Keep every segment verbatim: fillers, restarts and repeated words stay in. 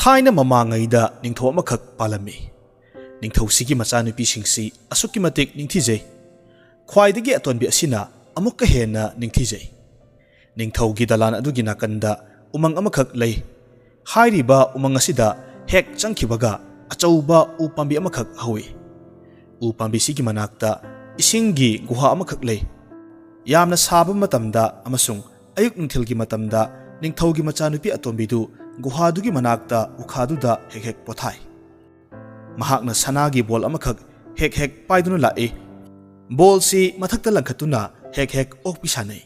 ꯊꯥꯏꯅ ꯃꯃꯥꯡꯉꯩꯗ ꯅꯤꯡꯊꯧ ꯑꯃꯈꯛ ꯄꯥꯜꯂꯝꯃꯤ꯫ ꯅꯤꯡꯊꯧꯁꯤꯒꯤ ꯃꯆꯥꯅꯨꯄꯤꯁꯤꯡꯁꯤ ꯑꯁꯨꯛꯀꯤ ꯃꯇꯤꯛ ꯅꯤꯡꯊꯤꯖꯩ꯫ ꯈ꯭ꯋꯥꯏꯗꯒꯤ ꯑꯇꯣꯟꯕꯤ ꯑꯁꯤꯅ ꯑꯃꯨꯛꯀ ꯍꯦꯟꯅ ꯅꯤꯡꯊꯤꯖꯩ꯫ ꯅꯤꯡꯊꯧꯒꯤ ꯗꯂꯥꯟ ꯑꯗꯨꯒꯤ ꯅꯥꯀꯟꯗ ꯎꯃꯪ ꯑꯃꯈꯛ ꯂꯩ꯫ ꯍꯥꯏꯔꯤꯕ ꯎꯃꯪ ꯑꯁꯤꯗ ꯍꯦꯛ ꯆꯪꯈꯤꯕꯒ ꯑꯆꯧꯕ ꯎ ꯄꯥꯝꯕꯤ ꯑꯃꯈꯛ ꯍꯧꯏ꯫ ꯎ ꯄꯥꯝꯕꯤꯁꯤꯒꯤ ꯃꯅꯥꯛꯇ ꯏꯁꯤꯡꯒꯤ ꯒꯨꯍꯥ ꯑꯃꯈꯛ ꯂꯩ꯫ ꯌꯥꯝꯅ ꯁꯥꯕ ꯃꯇꯝꯗ ꯑꯃꯁꯨꯡ ꯑꯌꯨꯛ ꯅꯨꯡꯊꯤꯜꯒꯤ ꯃꯇꯝꯗ ꯅꯤꯡꯊꯧꯒꯤ ꯃꯆꯥꯅꯨꯄꯤ ꯑꯇꯣꯝꯕꯤꯗꯨ ꯒꯨꯍꯥꯗꯨꯒꯤ ꯃꯅꯥꯛꯇ ꯎꯈꯥꯗꯨꯗ ꯍꯦꯛ ꯍꯦꯛ ꯄꯣꯊꯥꯏ꯫ ꯃꯍꯥꯛꯅ ꯁꯅꯥꯒꯤ ꯕꯣꯜ ꯑꯃꯈꯛ ꯍꯦꯛ ꯍꯦꯛ ꯄꯥꯏꯗꯨꯅ ꯂꯥꯛꯏ꯫ ꯕꯣꯜꯁꯤ ꯃꯊꯛꯇ ꯂꯪꯈꯠꯇꯨꯅ ꯍꯦꯛ ꯍꯦꯛ ꯑꯣꯛꯄꯤ ꯁꯥꯟꯅꯩ꯫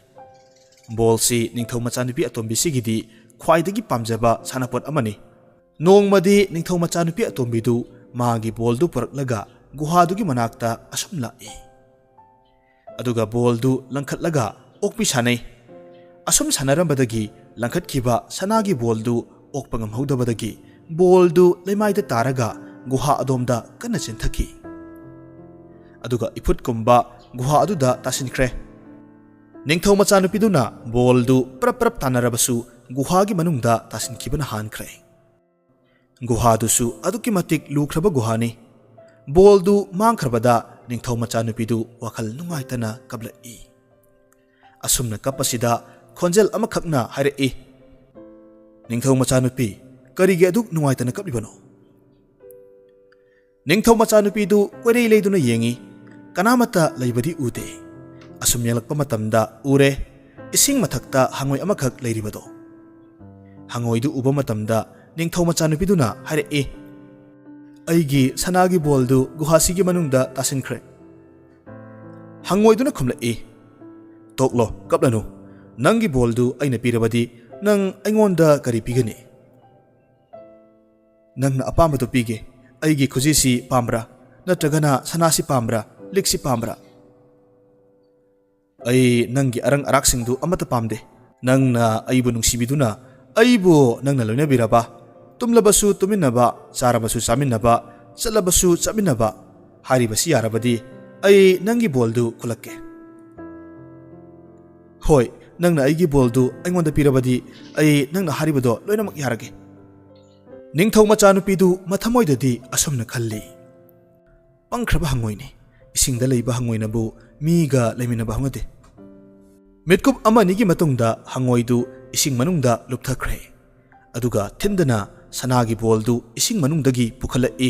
ꯕꯣꯜꯁꯤ ꯅꯤꯡꯊꯧ ꯃꯆꯥꯅꯨꯄꯤ ꯑꯇꯣꯝꯕꯤꯁꯤꯒꯤꯗꯤ ꯈ꯭ꯋꯥꯏꯗꯒꯤ ꯄꯥꯝꯖꯕ ꯁꯥꯟꯅꯄꯣꯠ ꯑꯃꯅꯤ꯫ ꯅꯣꯡꯃꯗꯤ ꯅꯤꯡꯊꯧ ꯃꯆꯥꯅꯨꯄꯤ ꯑꯇꯣꯝꯕꯤꯗꯨ ꯃꯥꯒꯤ ꯕꯣꯜꯗꯨ ꯄꯨꯔꯛꯂꯒ ꯒꯨꯍꯥꯗꯨꯒꯤ ꯃꯅꯥꯛꯇ ꯑꯁꯨꯝ ꯂꯥꯛꯏ꯫ ꯑꯗꯨꯒ ꯕꯣꯜꯗꯨ ꯂꯪꯈꯠꯂꯒ ꯑꯣꯛꯄꯤ ꯁꯥꯟꯅꯩ꯫ ꯑꯁꯨꯝ ꯁꯥꯟꯅꯔꯝꯕꯗꯒꯤ ꯂꯪꯈꯠꯈꯤꯕ ꯁꯅꯥꯒꯤ ꯕꯣꯜꯗꯨ ꯑꯣꯛꯄ ꯉꯝꯍꯧꯗꯕꯗꯒꯤ ꯕꯣꯜꯗꯨ ꯂꯩꯃꯥꯏꯗ ꯇꯥꯔꯒ ꯒꯨꯍꯥ ꯑꯗꯣꯝꯗ ꯀꯟꯅ ꯆꯦꯟꯊꯈꯤ꯫ ꯑꯗꯨꯒ ꯏꯐꯨꯠꯀꯨꯝꯕ ꯒꯨꯍꯥ ꯑꯗꯨꯗ ꯇꯥꯁꯤꯟꯈ꯭ꯔꯦ꯫ ꯅꯤꯡꯊꯧ ꯃꯆꯥꯅꯨꯄꯤꯗꯨꯅ ꯕꯣꯜꯗꯨ ꯄꯔꯞ ꯄꯔꯞ ꯇꯥꯟꯅꯔꯕꯁꯨ ꯒꯨꯍꯥꯒꯤ ꯃꯅꯨꯡꯗ ꯇꯥꯁꯤꯟꯈꯤꯕꯅ ꯍꯥꯟꯈ꯭ꯔꯦ꯫ ꯒꯨꯍꯥꯗꯨꯁꯨ ꯑꯗꯨꯛꯀꯤ ꯃꯇꯤꯛ ꯂꯨꯈ꯭ꯔꯕ ꯒꯨꯍꯥꯅꯤ꯫ ꯕꯣꯜꯗꯨ ꯃꯥꯡꯈ꯭ꯔꯕꯗ ꯅꯤꯡꯊꯧ ꯃꯆꯥꯅꯨꯄꯤꯗꯨ ꯋꯥꯈꯜ ꯅꯨꯡꯉꯥꯏꯇꯅ ꯀꯞꯂꯛꯏ꯫ ꯑꯁꯨꯝꯅ ꯀꯞꯄꯁꯤꯗ ꯈꯣꯟꯖꯦꯜ ꯑꯃꯈꯛꯅ ꯍꯥꯏꯔꯛꯏ, "ꯅꯤꯡꯊꯧ ꯃꯆꯥꯅꯨꯄꯤ, ꯀꯔꯤꯒꯤ ꯑꯗꯨꯛ ꯅꯨꯡꯉꯥꯏꯇꯅ ꯀꯞꯂꯤꯕꯅꯣ?" ꯅꯤꯡꯊꯧ ꯃꯆꯥꯅꯨꯄꯤꯗꯨ ꯀꯣꯏꯔꯩ ꯂꯩꯗꯨꯅ ꯌꯦꯡꯏ꯫ ꯀꯅꯥꯃꯠꯇ ꯂꯩꯕꯗꯤ ꯎꯗꯦ꯫ ꯑꯁꯨꯝ ꯌꯦꯡꯂꯛꯄ ꯃꯇꯝꯗ ꯎꯔꯦ, ꯏꯁꯤꯡ ꯃꯊꯛꯇ ꯍꯪꯉꯣꯏ ꯑꯃꯈꯛ ꯂꯩꯔꯤꯕꯗꯣ꯫ ꯍꯪꯉꯣꯏꯗꯨ ꯎꯕ ꯃꯇꯝꯗ ꯅꯤꯡꯊꯧ ꯃꯆꯥꯅꯨꯄꯤꯗꯨꯅ ꯍꯥꯏꯔꯛꯏ, "ꯑꯩꯒꯤ ꯁꯅꯥꯒꯤ ꯕꯣꯜꯗꯨ ꯒꯨꯍꯥꯁꯤꯒꯤ ꯃꯅꯨꯡꯗ ꯇꯥꯁꯤꯟꯈ꯭ꯔꯦ꯫" ꯍꯪꯉꯣꯏꯗꯨꯅ ꯈꯨꯝꯂꯛꯏ, "ꯇꯣꯛꯂꯣ, ꯀꯞꯂꯅꯨ꯫ ꯅꯪꯒꯤ ꯕꯣꯜꯗꯨ ꯑꯩꯅ ꯄꯤꯔꯕꯗꯤ ꯅꯪ ꯑꯩꯉꯣꯟꯗ ꯀꯔꯤ ꯄꯤꯒꯅꯤ?" "ꯅꯪꯅ ꯑꯄꯥꯝꯕꯗꯨ ꯄꯤꯒꯦ꯫ ꯑꯩꯒꯤ ꯈꯨꯖꯤꯁꯤ ꯄꯥꯝꯕ꯭ꯔꯥ? ꯅꯠꯇ꯭ꯔꯒꯅ ꯁꯅꯥꯁꯤ ꯄꯥꯝꯕ꯭ꯔꯥ? ꯂꯤꯛꯁꯤ ꯄꯥꯝꯕ꯭ꯔꯥ?" "ꯑꯩ ꯅꯪꯒꯤ ꯑꯔꯪ ꯑꯔꯥꯛꯁꯤꯡꯗꯨ ꯑꯃꯠꯇ ꯄꯥꯝꯗꯦ꯫ ꯅꯪꯅ ꯑꯩꯕꯨ ꯅꯨꯡꯁꯤꯕꯤꯗꯨꯅ ꯑꯩꯕꯨ ꯅꯪꯅ ꯂꯣꯏꯅꯕꯤꯔꯕ, ꯇꯨꯝꯂꯕꯁꯨ ꯇꯨꯝꯃꯤꯟꯅꯕ, ꯆꯥꯔꯕꯁꯨ ꯆꯥꯃꯤꯟꯅꯕ, ꯆꯠꯂꯕꯁꯨ ꯆꯠꯃꯤꯟꯅꯕ ꯍꯥꯏꯔꯤꯕꯁꯤ ꯌꯥꯔꯕꯗꯤ ꯑꯩ ꯅꯪꯒꯤ ꯕꯣꯜꯗꯨ ꯈꯨꯜꯂꯛꯀꯦ꯫ ꯍꯣꯏ, ꯅꯪꯅ ꯑꯩꯒꯤ ꯕꯣꯜꯗꯨ ꯑꯩꯉꯣꯟꯗ ꯄꯤꯔꯕꯗꯤ ꯑꯩ ꯅꯪꯅ ꯍꯥꯏꯔꯤꯕꯗꯣ ꯂꯣꯏꯅꯃꯛ ꯌꯥꯔꯒꯦ꯫" ꯅꯤꯡꯊꯧ ꯃꯆꯥꯅꯨꯄꯤꯗꯨ ꯃꯊꯃꯣꯏꯗꯗꯤ ꯑꯁꯨꯝꯅ ꯈꯜꯂꯤ, "ꯄꯪꯈ꯭ꯔꯕ ꯍꯪꯉꯣꯏꯅꯤ꯫ ꯏꯁꯤꯡꯗ ꯂꯩꯕ ꯍꯪꯉꯣꯏꯅꯕꯨ ꯃꯤꯒ ꯂꯩꯃꯤꯟꯅꯕ ꯍꯧꯅꯗꯦ꯫" ꯃꯤꯠꯀꯨꯞ ꯑꯃ ꯑꯅꯤꯒꯤ ꯃꯇꯨꯡꯗ ꯍꯪꯉꯣꯏꯗꯨ ꯏꯁꯤꯡ ꯃꯅꯨꯡꯗ ꯂꯨꯞꯊꯈ꯭ꯔꯦ꯫ ꯑꯗꯨꯒ ꯊꯤꯟꯗꯅ ꯁꯅꯥꯒꯤ ꯕꯣꯜꯗꯨ ꯏꯁꯤꯡ ꯃꯅꯨꯡꯗꯒꯤ ꯄꯨꯈꯠꯂꯛꯏ꯫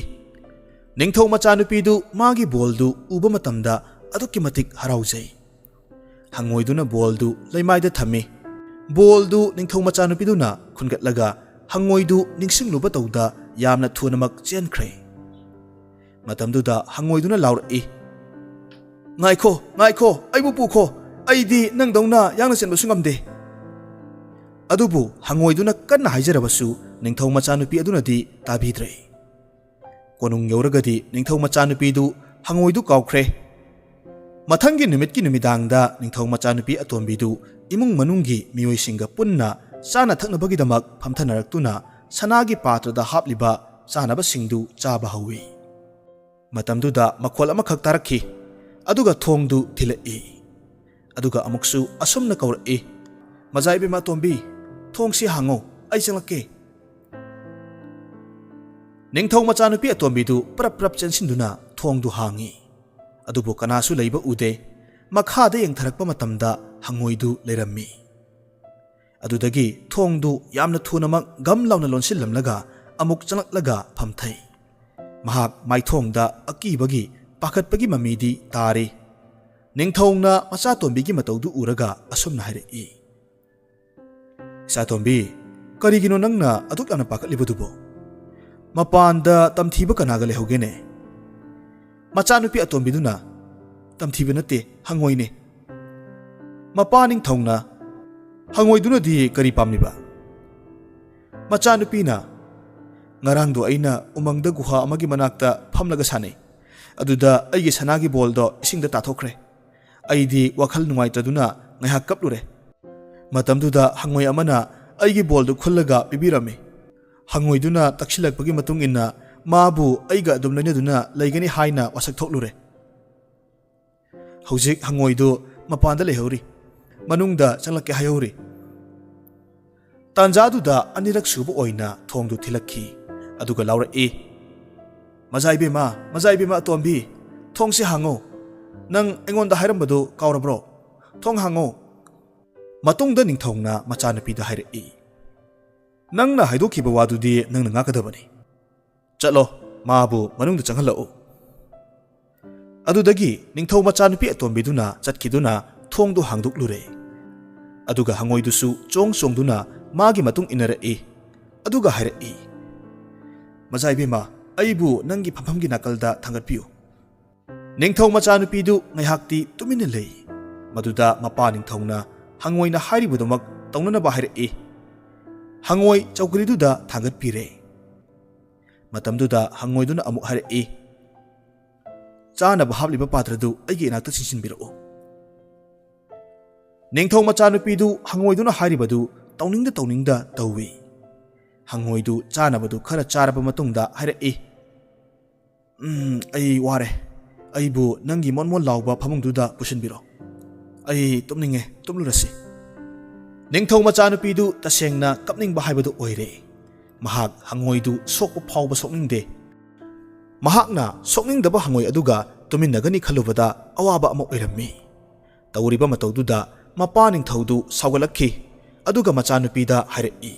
ꯅꯤꯡꯊꯧ ꯃꯆꯥꯅꯨꯄꯤꯗꯨ ꯃꯥꯒꯤ ꯕꯣꯜꯗꯨ ꯎꯕ ꯃꯇꯝꯗ ꯑꯗꯨꯛꯀꯤ ꯃꯇꯤꯛ ꯍꯔꯥꯎꯖꯩ꯫ ꯍꯪꯉꯣꯏꯗꯨꯅ ꯕꯣꯜꯗꯨ ꯂꯩꯃꯥꯏꯗ ꯊꯝꯃꯤ꯫ ꯕꯣꯜꯗꯨ ꯅꯤꯡꯊꯧ ꯃꯆꯥꯅꯨꯄꯤꯗꯨꯅ ꯈꯨꯟꯒꯠꯂꯒ ꯍꯪꯉꯣꯏꯗꯨ ꯅꯤꯡꯁꯤꯡꯂꯨꯕ ꯇꯧꯗ ꯌꯥꯝꯅ ꯊꯨꯅꯃꯛ ꯆꯦꯟꯈ꯭ꯔꯦ꯫ ꯃꯇꯝꯗꯨꯗ ꯍꯪꯉꯣꯏꯗꯨꯅ ꯂꯥꯎꯔꯛꯏ, "ꯉꯥꯏꯈꯣ, ꯉꯥꯏꯈꯣ, ꯑꯩꯕꯨ ꯄꯨꯈꯣ꯫ ꯑꯩꯗꯤ ꯅꯪꯗꯧꯅ ꯌꯥꯡꯅ ꯆꯦꯟꯕꯁꯨ ꯉꯝꯗꯦ꯫" ꯑꯗꯨꯕꯨ ꯍꯪꯉꯣꯏꯗꯨꯅ ꯀꯟꯅ ꯍꯥꯏꯖꯔꯕꯁꯨ ꯅꯤꯡꯊꯧ ꯃꯆꯥꯅꯨꯄꯤ ꯑꯗꯨꯅꯗꯤ ꯇꯥꯕꯤꯗ꯭ꯔꯦ꯫ ꯀꯣꯅꯨꯡ ꯌꯧꯔꯒꯗꯤ ꯅꯤꯡꯊꯧ ꯃꯆꯥꯅꯨꯄꯤꯗꯨ ꯍꯪꯉꯣꯏꯗꯨ ꯀꯥꯎꯈ꯭ꯔꯦ꯫ ꯃꯊꯪꯒꯤ ꯅꯨꯃꯤꯠꯀꯤ ꯅꯨꯃꯤꯗꯥꯡꯗ ꯅꯤꯡꯊꯧ ꯃꯆꯥꯅꯨꯄꯤ ꯑꯇꯣꯝꯕꯤꯗꯨ ꯏꯃꯨꯡ ꯃꯅꯨꯡꯒꯤ ꯃꯤꯑꯣꯏꯁꯤꯡꯒ ꯄꯨꯟꯅ ꯆꯥꯅ ꯊꯛꯅꯕꯒꯤꯗꯃꯛ ꯐꯝꯊꯅꯔꯛꯇꯨꯅ ꯁꯅꯥꯒꯤ ꯄꯥꯇ꯭ꯔꯗ ꯍꯥꯞꯂꯤꯕ ꯆꯥꯅꯕꯁꯤꯡꯗꯨ ꯆꯥꯕ ꯍꯧꯏ꯫ ꯃꯇꯝꯗꯨꯗ ꯃꯈꯣꯜ ꯑꯃꯈꯛ ꯇꯥꯔꯛꯈꯤ, ꯑꯗꯨꯒ ꯊꯣꯡꯗꯨ ꯊꯤꯜꯂꯛꯏ꯫ ꯑꯗꯨꯒ ꯑꯃꯨꯛꯁꯨ ꯑꯁꯨꯝꯅ ꯀꯧꯔꯛꯏ, "ꯃꯖꯥ ꯏꯕꯦꯝꯃ ꯑꯇꯣꯝꯕꯤ, ꯊꯣꯡꯁꯤ ꯍꯥꯡꯉꯣ, ꯑꯩ ꯆꯪꯂꯛꯀꯦ꯫" ꯅꯤꯡꯊꯧ ꯃꯆꯥꯅꯨꯄꯤ ꯑꯇꯣꯝꯕꯤꯗꯨ ꯄ꯭ꯔꯞ ꯄ꯭ꯔꯞ ꯆꯦꯟꯁꯤꯟꯗꯨꯅ ꯊꯣꯡꯗꯨ ꯍꯥꯡꯉꯤ꯫ ꯑꯗꯨꯕꯨ ꯀꯅꯥꯁꯨ ꯂꯩꯕ ꯎꯗꯦ꯫ ꯃꯈꯥꯗ ꯌꯦꯡꯊꯔꯛꯄ ꯃꯇꯝꯗ ꯍꯪꯉꯣꯏꯗꯨ ꯂꯩꯔꯝꯃꯤ꯫ ꯑꯗꯨꯗꯒꯤ ꯊꯣꯡꯗꯨ ꯌꯥꯝꯅ ꯊꯨꯅꯃꯛ ꯒꯝ ꯂꯥꯎꯅ ꯂꯣꯟꯁꯤꯜꯂꯝꯂꯒ ꯑꯃꯨꯛ ꯆꯪꯂꯛꯂꯒ ꯐꯝꯊꯩ꯫ ꯃꯍꯥꯛ ꯃꯥꯏꯊꯣꯡꯗ ꯑꯀꯤꯕꯒꯤ, ꯄꯥꯈꯠꯄꯒꯤ ꯃꯃꯤꯗꯤ ꯇꯥꯔꯤ꯫ ꯅꯤꯡꯊꯧꯅ ꯃꯆꯥꯇꯣꯝꯕꯤꯒꯤ ꯃꯇꯧꯗꯨ ꯎꯔꯒ ꯑꯁꯨꯝꯅ ꯍꯥꯏꯔꯛꯏ, "ꯏꯆꯥꯇꯣꯝꯕꯤ, ꯀꯔꯤꯒꯤꯅꯣ ꯅꯪꯅ ꯑꯗꯨꯛ ꯌꯥꯝꯅ ꯄꯥꯈꯠꯂꯤꯕꯗꯨꯕꯣ? ꯃꯄꯥꯟꯗ ꯇꯝꯊꯤꯕ ꯀꯅꯥꯒ ꯂꯩꯍꯧꯒꯦꯅꯦ?" ꯃꯆꯥꯅꯨꯄꯤ ꯑꯇꯣꯝꯕꯤꯗꯨꯅ, "ꯇꯝꯊꯤꯕ ꯅꯠꯇꯦ, ꯍꯪꯉꯣꯏꯅꯦ꯫" ꯃꯄꯥ ꯅꯤꯡꯊꯧꯅ, "ꯍꯪꯉꯣꯏꯗꯨꯅꯗꯤ ꯀꯔꯤ ꯄꯥꯝꯂꯤꯕ?" ꯃꯆꯥꯅꯨꯄꯤꯅ, "ꯉꯔꯥꯡꯗꯣ ꯑꯩꯅ ꯎꯃꯪꯗ ꯒꯨꯍꯥ ꯑꯃꯒꯤ ꯃꯅꯥꯛꯇ ꯐꯝꯂꯒ ꯁꯥꯟꯅꯩ꯫ ꯑꯗꯨꯗ ꯑꯩꯒꯤ ꯁꯅꯥꯒꯤ ꯕꯣꯜꯗꯣ ꯏꯁꯤꯡꯗ ꯇꯥꯊꯣꯛꯈ꯭ꯔꯦ꯫ ꯑꯩꯗꯤ ꯋꯥꯈꯜ ꯅꯨꯡꯉꯥꯏꯇꯗꯨꯅ ꯉꯥꯏꯍꯥꯛ ꯀꯞꯂꯨꯔꯦ꯫ ꯃꯇꯝꯗꯨꯗ ꯍꯪꯉꯣꯏ ꯑꯃꯅ ꯑꯩꯒꯤ ꯕꯣꯜꯗꯨ ꯈꯨꯜꯂꯒ ꯄꯤꯕꯤꯔꯝꯃꯤ꯫ ꯍꯪꯉꯣꯏꯗꯨꯅ ꯇꯛꯁꯤꯜꯂꯛꯄꯒꯤ ꯃꯇꯨꯡ ꯏꯟꯅ ꯃꯥꯕꯨ ꯑꯩꯒ ꯑꯗꯨꯝ ꯂꯣꯏꯅꯗꯨꯅ ꯂꯩꯒꯅꯤ ꯍꯥꯏꯅ ꯋꯥꯁꯛ ꯊꯣꯛꯂꯨꯔꯦ꯫ ꯍꯧꯖꯤꯛ ꯍꯪꯉꯣꯏꯗꯨ ꯃꯄꯥꯟꯗ ꯂꯩꯍꯧꯔꯤ, ꯃꯅꯨꯡꯗ ꯆꯪꯂꯛꯀꯦ ꯍꯥꯏꯍꯧꯔꯤ꯫" ꯇꯥꯟꯖꯥꯗꯨꯗ ꯑꯅꯤꯔꯛ ꯁꯨꯕ ꯑꯣꯏꯅ ꯊꯣꯡꯗꯨ ꯊꯤꯜꯂꯛꯈꯤ꯫ ꯑꯗꯨꯒ ꯂꯥꯎꯔꯛꯏ, "ꯃꯖꯥ ꯏꯕꯦꯝꯃ, ꯃꯖꯥ ꯏꯕꯦꯝꯃ ꯑꯇꯣꯝꯕꯤ, ꯊꯣꯡꯁꯦ ꯍꯥꯡꯉꯣ꯫ ꯅꯪ ꯑꯩꯉꯣꯟꯗ ꯍꯥꯏꯔꯝꯕꯗꯨ ꯀꯥꯎꯔꯕ꯭ꯔꯣ? ꯊꯣꯡ ꯍꯥꯡꯉꯣ!" ꯃꯇꯨꯡꯗ ꯅꯤꯡꯊꯧꯅ ꯃꯆꯥꯅꯨꯄꯤꯗ ꯍꯥꯏꯔꯛꯏ, "ꯅꯪꯅ ꯍꯥꯏꯗꯣꯛꯈꯤꯕ ꯋꯥꯗꯨꯗꯤ ꯅꯪꯅ ꯉꯥꯛꯀꯗꯕꯅꯤ꯫ ꯆꯠꯂꯣ, ꯃꯥꯕꯨ ꯃꯅꯨꯡꯗ ꯆꯪꯍꯜꯂꯛꯎ꯫" ꯑꯗꯨꯗꯒꯤ ꯅꯤꯡꯊꯧ ꯃꯆꯥꯅꯨꯄꯤ ꯑꯇꯣꯝꯕꯤꯗꯨꯅ ꯆꯠꯈꯤꯗꯨꯅ ꯊꯣꯡꯗꯨ ꯍꯥꯡꯗꯣꯛꯂꯨꯔꯦ꯫ ꯑꯗꯨꯒ ꯍꯉꯣꯏꯗꯨꯁꯨ ꯆꯣꯡ ꯆꯣꯡꯗꯨꯅ ꯃꯥꯒꯤ ꯃꯇꯨꯡ ꯏꯟꯅꯔꯛꯏ꯫ ꯑꯗꯨꯒ ꯍꯥꯏꯔꯛꯏ, "ꯃꯖꯥ ꯏꯕꯦꯝꯃ, ꯑꯩꯕꯨ ꯅꯪꯒꯤ ꯐꯝꯐꯝꯒꯤ ꯅꯥꯀꯜꯗ ꯊꯥꯡꯒꯠꯄꯤꯌꯨ꯫" ꯅꯤꯡꯊꯧ ꯃꯆꯥꯅꯨꯄꯤꯗꯨ ꯉꯥꯏꯍꯥꯛꯇꯤ ꯇꯨꯃꯤꯟꯅ ꯂꯩ꯫ ꯃꯗꯨꯗ ꯃꯄꯥ ꯅꯤꯡꯊꯧꯅ ꯍꯉꯣꯏꯅ ꯍꯥꯏꯔꯤꯕꯗꯨꯃꯛ ꯇꯧꯅꯅꯕ ꯍꯥꯏꯔꯛꯏ꯫ ꯍꯉꯣꯏ ꯆꯧꯀ꯭ꯔꯤꯗꯨꯗ ꯊꯥꯡꯒꯠꯄꯤꯔꯦ꯫ ꯃꯇꯝꯗꯨꯗ ꯍꯉꯣꯏꯗꯨꯅ ꯑꯃꯨꯛ ꯍꯥꯏꯔꯛꯏ, "ꯆꯥꯅꯕ ꯍꯥꯞꯂꯤꯕ ꯄꯥꯇ꯭ꯔꯗꯨ ꯑꯩꯒꯤ ꯏꯅꯥꯛꯇ ꯆꯤꯡꯁꯤꯟꯕꯤꯔꯛꯎ꯫" ꯅꯤꯡꯊꯧ ꯃꯆꯥꯅꯨꯄꯤꯗꯨ ꯍꯉꯣꯏꯗꯨꯅ ꯍꯥꯏꯔꯤꯕꯗꯨ ꯇꯧꯅꯤꯡꯗ ꯇꯧꯅꯤꯡꯗ ꯇꯧꯏ꯫ ꯍꯉꯣꯏꯗꯨ ꯆꯥꯅꯕꯗꯨ ꯈꯔ ꯆꯥꯔꯕ ꯃꯇꯨꯡꯗ ꯍꯥꯏꯔꯛꯏ, "ꯎꯝ, ꯑꯩ ꯋꯥꯔꯦ꯫ ꯑꯩꯕꯨ ꯅꯪꯒꯤ ꯃꯣꯟ ꯃꯣꯟ ꯂꯥꯎꯕ ꯐꯃꯨꯡꯗꯨꯗ ꯄꯨꯁꯤꯟꯕꯤꯔꯣ꯫ ꯑꯩ ꯇꯨꯝꯅꯤꯡꯉꯦ, ꯇꯨꯝꯂꯨꯔꯁꯤ꯫" ꯅꯤꯡꯊꯧ ꯃꯆꯥꯅꯨꯄꯤꯗꯨ ꯇꯁꯦꯡꯅ ꯀꯞꯅꯤꯡꯕ ꯍꯥꯏꯕꯗꯨ ꯑꯣꯏꯔꯦ꯫ ꯃꯍꯥꯛ ꯍꯉꯣꯏꯗꯨ ꯁꯣꯛꯄ ꯐꯥꯎꯕ ꯁꯣꯛꯅꯤꯡꯗꯦ꯫ ꯃꯍꯥꯛꯅ ꯁꯣꯛꯅꯤꯡꯗꯕ ꯍꯉꯣꯏ ꯑꯗꯨꯒ ꯇꯨꯃꯤꯟꯅꯒꯅꯤ ꯈꯜꯂꯨꯕꯗ ꯑꯋꯥꯕ ꯑꯃ ꯑꯣꯏꯔꯝꯃꯤ꯫ ꯇꯧꯔꯤꯕ ꯃꯇꯧꯗꯨꯗ ꯃꯄꯥ ꯅꯤꯡꯊꯧꯗꯨ ꯁꯥꯎꯒꯠꯂꯛꯈꯤ꯫ ꯑꯗꯨꯒ ꯃꯆꯥꯅꯨꯄꯤꯗ ꯍꯥꯏꯔꯛꯏ,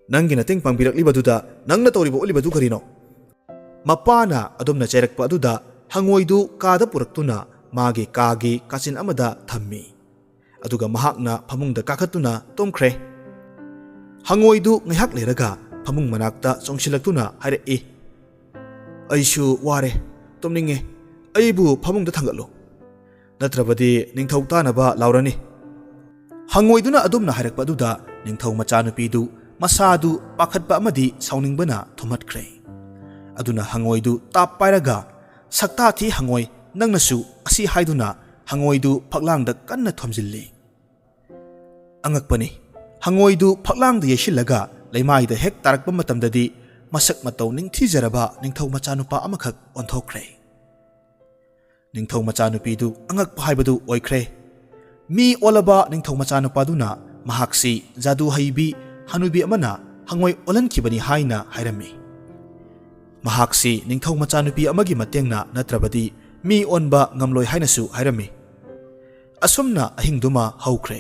"ꯅꯪꯒꯤ ꯅꯇꯦꯡ ꯄꯥꯡꯕꯤꯔꯛꯂꯤꯕꯗꯨꯗ ꯅꯪꯅ ꯇꯧꯔꯤꯕ ꯎꯠꯂꯤꯕꯗꯨ ꯀꯔꯤꯅꯣ?" ꯃꯄꯥꯅ ꯑꯗꯨꯝꯅ ꯆꯩꯔꯛꯄ ꯑꯗꯨꯗ ꯍꯉꯣꯏꯗꯨ ꯀꯥꯗ ꯄꯨꯔꯛꯇꯨꯅ ꯃꯥꯒꯤ ꯀꯥꯒꯤ ꯀꯥꯆꯤꯟ ꯑꯃꯗ ꯊꯝꯃꯤ꯫ ꯑꯗꯨꯒ ꯃꯍꯥꯛꯅ ꯐꯃꯨꯡꯗ ꯀꯥꯈꯠꯇꯨꯅ ꯇꯨꯝꯈ꯭ꯔꯦ꯫ ꯍꯉꯣꯏꯗꯨ ꯉꯥꯏꯍꯥꯛ ꯂꯩꯔꯒ ꯐꯃꯨꯡ ꯃꯅꯥꯛꯇ ꯆꯣꯡꯁꯤꯜꯂꯛꯇꯨꯅ ꯍꯥꯏꯔꯛꯏ, "ꯑꯩꯁꯨ ꯋꯥꯔꯦ, ꯇꯨꯝꯅꯤꯡꯉꯦ꯫ ꯑꯩꯕꯨ ꯐꯃꯨꯡꯗ ꯊꯥꯡꯒꯠꯂꯨ, ꯅꯠꯇ꯭ꯔꯕꯗꯤ ꯅꯤꯡꯊꯧ ꯇꯥꯅꯕ ꯂꯥꯎꯔꯅꯤ꯫" ꯍꯉꯣꯏꯗꯨꯅ ꯑꯗꯨꯝꯅ ꯍꯥꯏꯔꯛꯄ ꯑꯗꯨꯗ ꯅꯤꯡꯊꯧ ꯃꯆꯥꯅꯨꯄꯤꯗꯨ ꯃꯁꯥꯗꯨ ꯄꯥꯈꯠꯄ ꯑꯃꯗꯤ ꯁꯥꯎꯅꯤꯡꯕꯅ ꯊꯨꯝꯍꯠꯈ꯭ꯔꯦ꯫ ꯑꯗꯨꯅ ꯍꯉꯣꯏꯗꯨ ꯇꯥꯞ ꯄꯥꯏꯔꯒ, "ꯁꯛꯇꯥ ꯊꯤ ꯍꯉꯣꯏ, ꯅꯪꯅꯁꯨ ꯑꯁꯤ" ꯍꯥꯏꯗꯨꯅ ꯍꯉꯣꯏꯗꯨ ꯐꯛꯂꯥꯡꯗ ꯀꯟꯅ ꯊꯣꯝꯖꯤꯜꯂꯤ꯫ ꯑꯉꯛꯄꯅꯤ, ꯍꯉꯣꯏꯗꯨ ꯐꯛꯂꯥꯡꯗ ꯌꯩꯁꯤꯜꯂꯒ ꯂꯩꯃꯥꯏꯗ ꯍꯦꯛ ꯇꯥꯔꯛꯄ ꯃꯇꯝꯗꯗꯤ ꯃꯁꯛ ꯃꯇꯧ ꯅꯤꯡꯊꯤꯖꯔꯕ ꯅꯤꯡꯊꯧ ꯃꯆꯥꯅꯨꯄꯥ ꯑꯃꯈꯛ ꯑꯣꯟꯊꯣꯛꯈ꯭ꯔꯦ꯫ ꯅꯤꯡꯊꯧ ꯃꯆꯥꯅꯨꯄꯤꯗꯨ ꯑꯉꯛꯄ ꯍꯥꯏꯕꯗꯨ ꯑꯣꯏꯈ꯭ꯔꯦ꯫ ꯃꯤ ꯑꯣꯜꯂꯕ ꯅꯤꯡꯊꯧ ꯃꯆꯥꯅꯨꯄꯥꯗꯨꯅ ꯃꯍꯥꯛꯁꯤ ꯖꯥꯗꯨ ꯍꯩꯕꯤ ꯍꯅꯨꯕꯤ ꯑꯃꯅ ꯍꯪꯉꯣꯏ ꯑꯣꯜꯍꯟꯈꯤꯕꯅꯤ ꯍꯥꯏꯅ ꯍꯥꯏꯔꯝꯃꯤ꯫ ꯃꯍꯥꯛꯁꯤ ꯅꯤꯡꯊꯧ ꯃꯆꯥꯅꯨꯄꯤ ꯑꯃꯒꯤ ꯃꯇꯦꯡꯅ ꯅꯠꯇ꯭ꯔꯕꯗꯤ ꯃꯤ ꯑꯣꯟꯕ ꯉꯝꯂꯣꯏ ꯍꯥꯏꯅꯁꯨ ꯍꯥꯏꯔꯝꯃꯤ꯫ ꯑꯁꯨꯝꯅ ꯑꯍꯤꯡꯗꯨꯃ ꯍꯧꯈ꯭ꯔꯦ꯫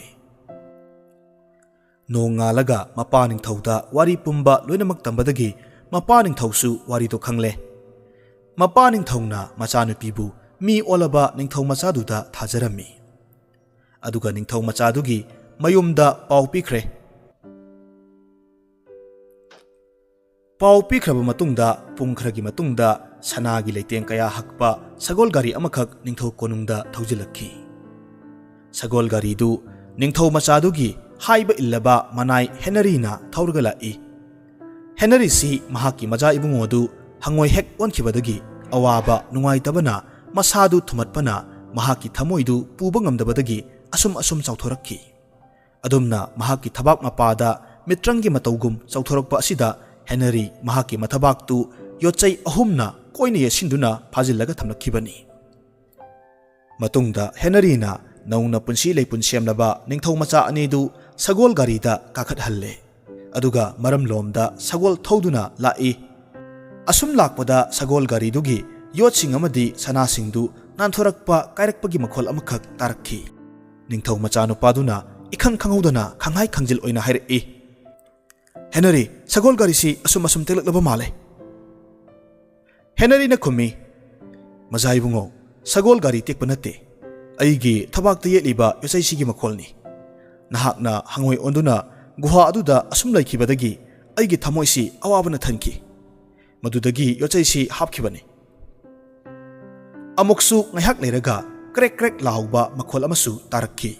ꯅꯣꯡꯉꯥꯜꯂꯒ ꯃꯄꯥ ꯅꯤꯡꯊꯧꯗ ꯋꯥꯔꯤ ꯄꯨꯝꯕ ꯂꯣꯏꯅꯃꯛ ꯇꯝꯕꯗꯒꯤ ꯃꯄꯥ ꯅꯤꯡꯊꯧꯁꯨ ꯋꯥꯔꯤꯗꯣ ꯈꯪꯂꯦ꯫ ꯃꯄꯥ ꯅꯤꯡꯊꯧꯅ ꯃꯆꯥꯅꯨꯄꯤꯕꯨ ꯃꯤ ꯑꯣꯜꯂꯕ ꯅꯤꯡꯊꯧ ꯃꯆꯥꯗꯨꯗ ꯊꯥꯖꯔꯝꯃꯤ꯫ ꯑꯗꯨꯒ ꯅꯤꯡꯊꯧ ꯃꯆꯥꯗꯨꯒꯤ ꯃꯌꯨꯝꯗ ꯄꯥꯎ ꯄꯤꯈ꯭ꯔꯦ꯫ ꯄꯥꯎ ꯄꯤꯈ꯭ꯔꯕ ꯃꯇꯨꯡꯗ ꯄꯨꯡ ꯈꯔꯒꯤ ꯃꯇꯨꯡꯗ ꯁꯅꯥꯒꯤ ꯂꯩꯇꯦꯡ ꯀꯌꯥ ꯍꯛꯄ ꯁꯒꯣꯜ ꯒꯥꯔꯤ ꯑꯃꯈꯛ ꯅꯤꯡꯊꯧ ꯀꯣꯅꯨꯡꯗ ꯊꯧꯖꯤꯜꯂꯛꯈꯤ꯫ ꯁꯒꯣꯜ ꯒꯥꯔꯤꯗꯨ ꯅꯤꯡꯊꯧ ꯃꯆꯥꯗꯨꯒꯤ ꯍꯥꯏꯕ ꯏꯜꯂꯕ ꯃꯅꯥꯏ ꯍꯦꯅꯔꯤꯅ ꯊꯧꯔꯒ ꯂꯥꯛꯏ꯫ ꯍꯦꯅꯔꯤꯁꯤ ꯃꯍꯥꯛꯀꯤ ꯃꯆꯥ ꯏꯕꯨꯡꯉꯣ ꯑꯗꯨ ꯍꯪꯉꯣꯏ ꯍꯦꯛ ꯑꯣꯟꯈꯤꯕꯗꯒꯤ ꯑꯋꯥꯕ ꯅꯨꯡꯉꯥꯏꯇꯕꯅ ꯃꯁꯥꯗꯨ ꯊꯨꯝꯍꯠꯄꯅ ꯃꯍꯥꯛꯀꯤ ꯊꯃꯣꯏꯗꯨ ꯄꯨꯕ ꯉꯝꯗꯕꯗꯒꯤ ꯑꯁꯨꯝ ꯑꯁꯨꯝ ꯆꯥꯎꯊꯣꯔꯛꯈꯤ꯫ ꯑꯗꯨꯝꯅ ꯃꯍꯥꯛꯀꯤ ꯊꯕꯥꯛ ꯃꯄꯥꯗ ꯃꯤꯇ꯭ꯔꯪꯒꯤ ꯃꯇꯧꯒꯨꯝ ꯆꯥꯎꯊꯣꯔꯛꯄ ꯑꯁꯤꯗ ꯍꯦꯅꯔꯤ ꯃꯍꯥꯛꯀꯤ ꯃꯊꯕꯥꯛꯇꯨ ꯌꯣꯠꯆꯩ ꯑꯍꯨꯝꯅ ꯀꯣꯏꯅ ꯌꯦꯠꯁꯤꯟꯗꯨꯅ ꯐꯥꯖꯤꯜꯂꯒ ꯊꯝꯂꯛꯈꯤꯕꯅꯤ꯫ ꯃꯇꯨꯡꯗ ꯍꯦꯅꯔꯤꯅ ꯅꯧꯅ ꯄꯨꯟꯁꯤ ꯂꯩꯄꯨꯟ ꯁꯦꯝꯂꯕ ꯅꯤꯡꯊꯧ ꯃꯆꯥ ꯑꯅꯤꯗꯨ ꯁꯒꯣꯜ ꯒꯥꯔꯤꯗ ꯀꯥꯈꯠꯍꯜꯂꯦ꯫ ꯑꯗꯨꯒ ꯃꯔꯝꯂꯣꯝꯗ ꯁꯒꯣꯜ ꯊꯧꯗꯨꯅ ꯂꯥꯛꯏ꯫ ꯑꯁꯨꯝ ꯂꯥꯛꯄꯗ ꯁꯒꯣꯜ ꯒꯥꯔꯤꯗꯨꯒꯤ ꯌꯣꯠꯁꯤꯡ ꯑꯃꯗꯤ ꯁꯅꯥꯁꯤꯡꯗꯨ ꯅꯥꯟꯊꯣꯔꯛꯄ ꯀꯥꯏꯔꯛꯄꯒꯤ ꯃꯈꯣꯜ ꯑꯃꯈꯛ ꯇꯥꯔꯛꯈꯤ꯫ ꯅꯤꯡꯊꯧ ꯃꯆꯥꯅꯨꯄꯥꯗꯨꯅ ꯏꯈꯪ ꯈꯪꯍꯧꯗꯅ ꯈꯪꯍꯥꯏ ꯈꯪꯖꯤꯜ ꯑꯣꯏꯅ ꯍꯥꯏꯔꯛꯏ, "ꯍꯦꯅꯔꯤ, ꯁꯒꯣꯜ ꯒꯥꯔꯤꯁꯤ ꯑꯁꯨꯝ ꯑꯁꯨꯝ ꯇꯦꯛꯂꯛꯂꯕ ꯃꯥꯜꯂꯦ꯫" ꯍꯦꯅꯔꯤꯅ ꯈꯨꯝꯃꯤ, "ꯃꯖꯥ ꯏꯕꯨꯡꯉꯣ, ꯁꯒꯣꯜ ꯒꯥꯔꯤ ꯇꯦꯛꯄ ꯅꯠꯇꯦ꯫ ꯑꯩꯒꯤ ꯊꯕꯥꯛꯇ ꯌꯦꯠꯂꯤꯕ ꯌꯣꯠꯆꯩꯁꯤꯒꯤ ꯃꯈꯣꯜꯅꯤ꯫ ꯅꯍꯥꯛꯅ ꯍꯪꯉꯣꯏ ꯑꯣꯟꯗꯨꯅ ꯒꯨꯍꯥ ꯑꯗꯨꯗ ꯑꯁꯨꯝ ꯂꯩꯈꯤꯕꯗꯒꯤ ꯑꯩꯒꯤ ꯊꯃꯣꯏꯁꯤ ꯑꯋꯥꯕꯅ ꯊꯟꯈꯤ꯫ ꯃꯗꯨꯗꯒꯤ ꯌꯣꯠꯆꯩꯁꯤ ꯍꯥꯞꯈꯤꯕꯅꯤ꯫" ꯑꯃꯨꯛꯁꯨ ꯉꯥꯏꯍꯥꯛ ꯂꯩꯔꯒ ꯀ꯭ꯔꯦꯛ ꯀ꯭ꯔꯦꯛ ꯂꯥꯎꯕ ꯃꯈꯣꯜ ꯑꯃꯁꯨ ꯇꯥꯔꯛꯈꯤ꯫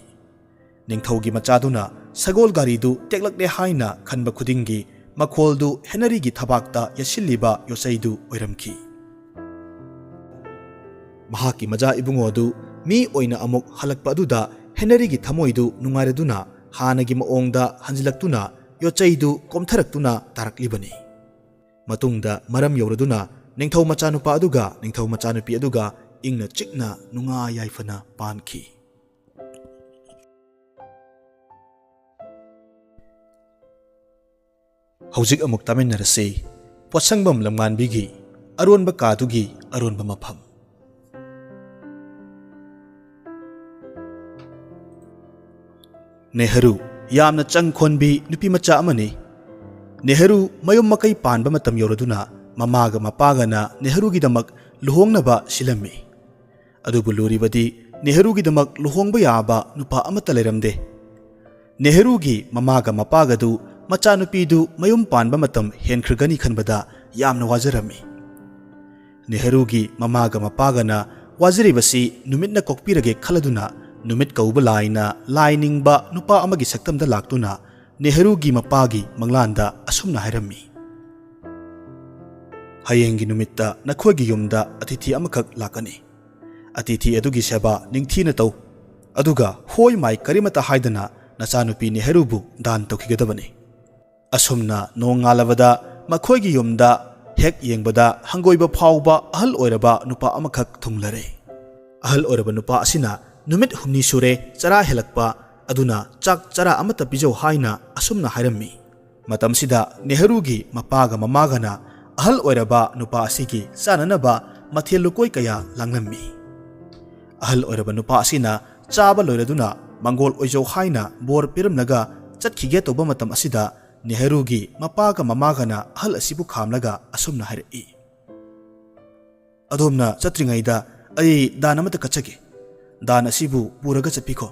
ꯅꯤꯡꯊꯧꯒꯤ ꯃꯆꯥꯗꯨꯅ ꯁꯒꯣꯜ ꯒꯥꯔꯤꯗꯨ ꯇꯦꯛꯂꯛꯂꯦ ꯍꯥꯏꯅ ꯈꯟꯕ ꯈꯨꯗꯤꯡꯒꯤ ꯃꯈꯣꯜꯗꯨ ꯍꯦꯅꯔꯤꯒꯤ ꯊꯕꯥꯛꯇ ꯌꯦꯠꯁꯤꯜꯂꯤꯕ ꯌꯣꯠꯆꯩꯗꯨ ꯑꯣꯏꯔꯝꯈꯤ꯫ ꯃꯍꯥꯛꯀꯤ ꯃꯆꯥ ꯏꯕꯨꯡꯉꯣꯗꯨ ꯃꯤ ꯑꯣꯏꯅ ꯑꯃꯨꯛ ꯍꯜꯂꯛꯄ ꯑꯗꯨꯗ ꯍꯦꯅꯔꯤꯒꯤ ꯊꯃꯣꯏꯗꯨ ꯅꯨꯡꯉꯥꯏꯔꯗꯨꯅ ꯍꯥꯟꯅꯒꯤ ꯃꯑꯣꯡꯗ ꯍꯟꯖꯤꯜꯂꯛꯇꯨꯅ ꯌꯣꯠꯆꯩꯗꯨ ꯀꯣꯝꯊꯔꯛꯇꯨꯅ ꯇꯥꯔꯛꯂꯤꯕꯅꯤ꯫ ꯃꯇꯨꯡꯗ ꯃꯔꯝ ꯌꯧꯔꯗꯨꯅ ꯅꯤꯡꯊꯧ ꯃꯆꯥꯅꯨꯄꯥ ꯑꯗꯨꯒ ꯅꯤꯡꯊꯧ ꯃꯆꯥꯅꯨꯄꯤ ꯑꯗꯨꯒ ꯏꯪꯅ ꯆꯤꯛꯅ ꯅꯨꯡꯉꯥꯏ ꯌꯥꯏꯐꯅ ꯄꯥꯟꯈꯤ꯫ ꯍꯧꯖꯤꯛ ꯑꯃꯨꯛ ꯇꯥꯃꯤꯟꯅꯔꯁꯤ꯫ ꯄꯣꯠꯁꯪꯕꯝ ꯂꯝꯉꯥꯟꯕꯤꯒꯤ ꯑꯔꯣꯟꯕ ꯀꯥꯗꯨꯒꯤ ꯑꯔꯣꯟꯕ ꯃꯐꯝ꯫ ꯅꯦꯍꯔꯨ ꯌꯥꯝꯅ ꯆꯪ ꯈꯣꯟꯕꯤ ꯅꯨꯄꯤ ꯃꯆꯥ ꯑꯃꯅꯤ꯫ ꯅꯦꯍꯔꯨ ꯃꯌꯨꯝ ꯃꯀꯩ ꯄꯥꯟꯕ ꯃꯇꯝ ꯌꯧꯔꯗꯨꯅ ꯃꯃꯥꯒ ꯃꯄꯥꯒꯅ ꯅꯦꯍꯔꯨꯒꯤꯗꯃꯛ ꯂꯨꯍꯣꯡꯅꯕ ꯁꯤꯜꯂꯝꯃꯤ꯫ ꯑꯗꯨꯕꯨ ꯂꯨꯔꯤꯕꯗꯤ ꯅꯦꯍꯔꯨꯒꯤꯗꯃꯛ ꯂꯨꯍꯣꯡꯕ ꯌꯥꯕ ꯅꯨꯄꯥ ꯑꯃꯠꯇ ꯂꯩꯔꯝꯗꯦ꯫ ꯅꯦꯍꯔꯨꯒꯤ ꯃꯃꯥꯒ ꯃꯄꯥꯒꯗꯨ ꯃꯆꯥꯅꯨꯄꯤꯗꯨ ꯃꯌꯨꯝ ꯄꯥꯟꯕ ꯃꯇꯝ ꯍꯦꯟꯈ꯭ꯔꯒꯅꯤ ꯈꯟꯕꯗ ꯌꯥꯝꯅ ꯋꯥꯖꯔꯝꯃꯤ꯫ ꯅꯦꯍꯔꯨꯒꯤ ꯃꯃꯥꯒ ꯃꯄꯥꯒꯅ ꯋꯥꯖꯔꯤꯕꯁꯤ ꯅꯨꯃꯤꯠꯅ ꯀꯣꯛꯄꯤꯔꯒꯦ ꯈꯜꯂꯗꯨꯅ ꯅꯨꯃꯤꯠ ꯀꯧꯕ ꯂꯥꯏꯅ ꯂꯥꯏ ꯅꯤꯡꯕ ꯅꯨꯄꯥ ꯑꯃꯒꯤ ꯁꯛꯇꯝꯗ ꯂꯥꯛꯇꯨꯅ ꯅꯦꯍꯔꯨꯒꯤ ꯃꯄꯥꯒꯤ ꯃꯪꯂꯥꯟꯗ ꯑꯁꯨꯝꯅ ꯍꯥꯏꯔꯝꯃꯤ, "ꯍꯌꯦꯡꯒꯤ ꯅꯨꯃꯤꯠꯇ ꯅꯈꯣꯏꯒꯤ ꯌꯨꯝꯗ ꯑꯇꯤꯊꯤ ꯑꯃꯈꯛ ꯂꯥꯛꯀꯅꯤ꯫ ꯑꯇꯤꯊꯤ ꯑꯗꯨꯒꯤ ꯁꯦꯕꯥ ꯅꯤꯡꯊꯤꯅ ꯇꯧ꯫ ꯑꯗꯨꯒ ꯍꯣꯏ ꯃꯥꯏ ꯀꯔꯤꯃꯇ ꯍꯥꯏꯗꯅ ꯅꯆꯥꯅꯨꯄꯤ ꯅꯦꯍꯔꯨꯕꯨ ꯗꯥꯟ ꯇꯧꯈꯤꯒꯗꯕꯅꯤ꯫" ꯑꯁꯨꯝꯅ ꯅꯣꯡꯉꯥꯜꯂꯕꯗ ꯃꯈꯣꯏꯒꯤ ꯌꯨꯝꯗ ꯍꯦꯛ ꯌꯦꯡꯕꯗ ꯍꯪꯒꯣꯏꯕ ꯐꯥꯎꯕ ꯑꯍꯜ ꯑꯣꯏꯔꯕ ꯅꯨꯄꯥ ꯑꯃꯈꯛ ꯊꯨꯡꯂꯔꯦ꯫ ꯑꯍꯜ ꯑꯣꯏꯔꯕ ꯅꯨꯄꯥ ꯑꯁꯤꯅ ꯅꯨꯃꯤꯠ ꯍꯨꯝꯅꯤ ꯁꯨꯔꯦ ꯆꯔꯥ ꯍꯦꯜꯂꯛꯄ, ꯑꯗꯨꯅ ꯆꯥꯛ ꯆꯔꯥ ꯑꯃꯠꯇ ꯄꯤꯖꯧ ꯍꯥꯏꯅ ꯑꯁꯨꯝꯅ ꯍꯥꯏꯔꯝꯃꯤ꯫ ꯃꯇꯝꯁꯤꯗ ꯅꯦꯍꯔꯨꯒꯤ ꯃꯄꯥꯒ ꯃꯃꯥꯒꯅ ꯑꯍꯜ ꯑꯣꯏꯔꯕ ꯅꯨꯄꯥ ꯑꯁꯤꯒꯤ ꯆꯥꯅꯅꯕ ꯃꯊꯦꯜ ꯂꯨꯀꯣꯏ ꯀꯌꯥ ꯂꯥꯡꯂꯝꯃꯤ꯫ ꯑꯍꯜ ꯑꯣꯏꯔꯕ ꯅꯨꯄꯥ ꯑꯁꯤꯅ ꯆꯥꯕ ꯂꯣꯏꯔꯗꯨꯅ ꯃꯪꯒꯣꯜ ꯑꯣꯏꯖꯧ ꯍꯥꯏꯅ ꯕꯣꯔ ꯄꯤꯔꯝꯂꯒ ꯆꯠꯈꯤꯒꯦ ꯇꯧꯕ ꯃꯇꯝ ꯑꯁꯤꯗ ꯅꯦꯍꯔꯨꯒꯤ ꯃꯄꯥꯒ ꯃꯃꯥꯒꯅ ꯑꯍꯜ ꯑꯁꯤꯕꯨ ꯈꯥꯝꯂꯒ ꯑꯁꯨꯝꯅ ꯍꯥꯏꯔꯛꯏ, "ꯑꯗꯣꯝꯅ ꯆꯠꯇ꯭ꯔꯤꯉꯩꯗ ꯑꯩ ꯗꯥꯟ ꯑꯃꯇ ꯀꯠꯆꯒꯦ꯫ ꯗꯥꯟ ꯑꯁꯤꯕꯨ ꯄꯨꯔꯒ ꯆꯠꯄꯤꯈꯣ꯫"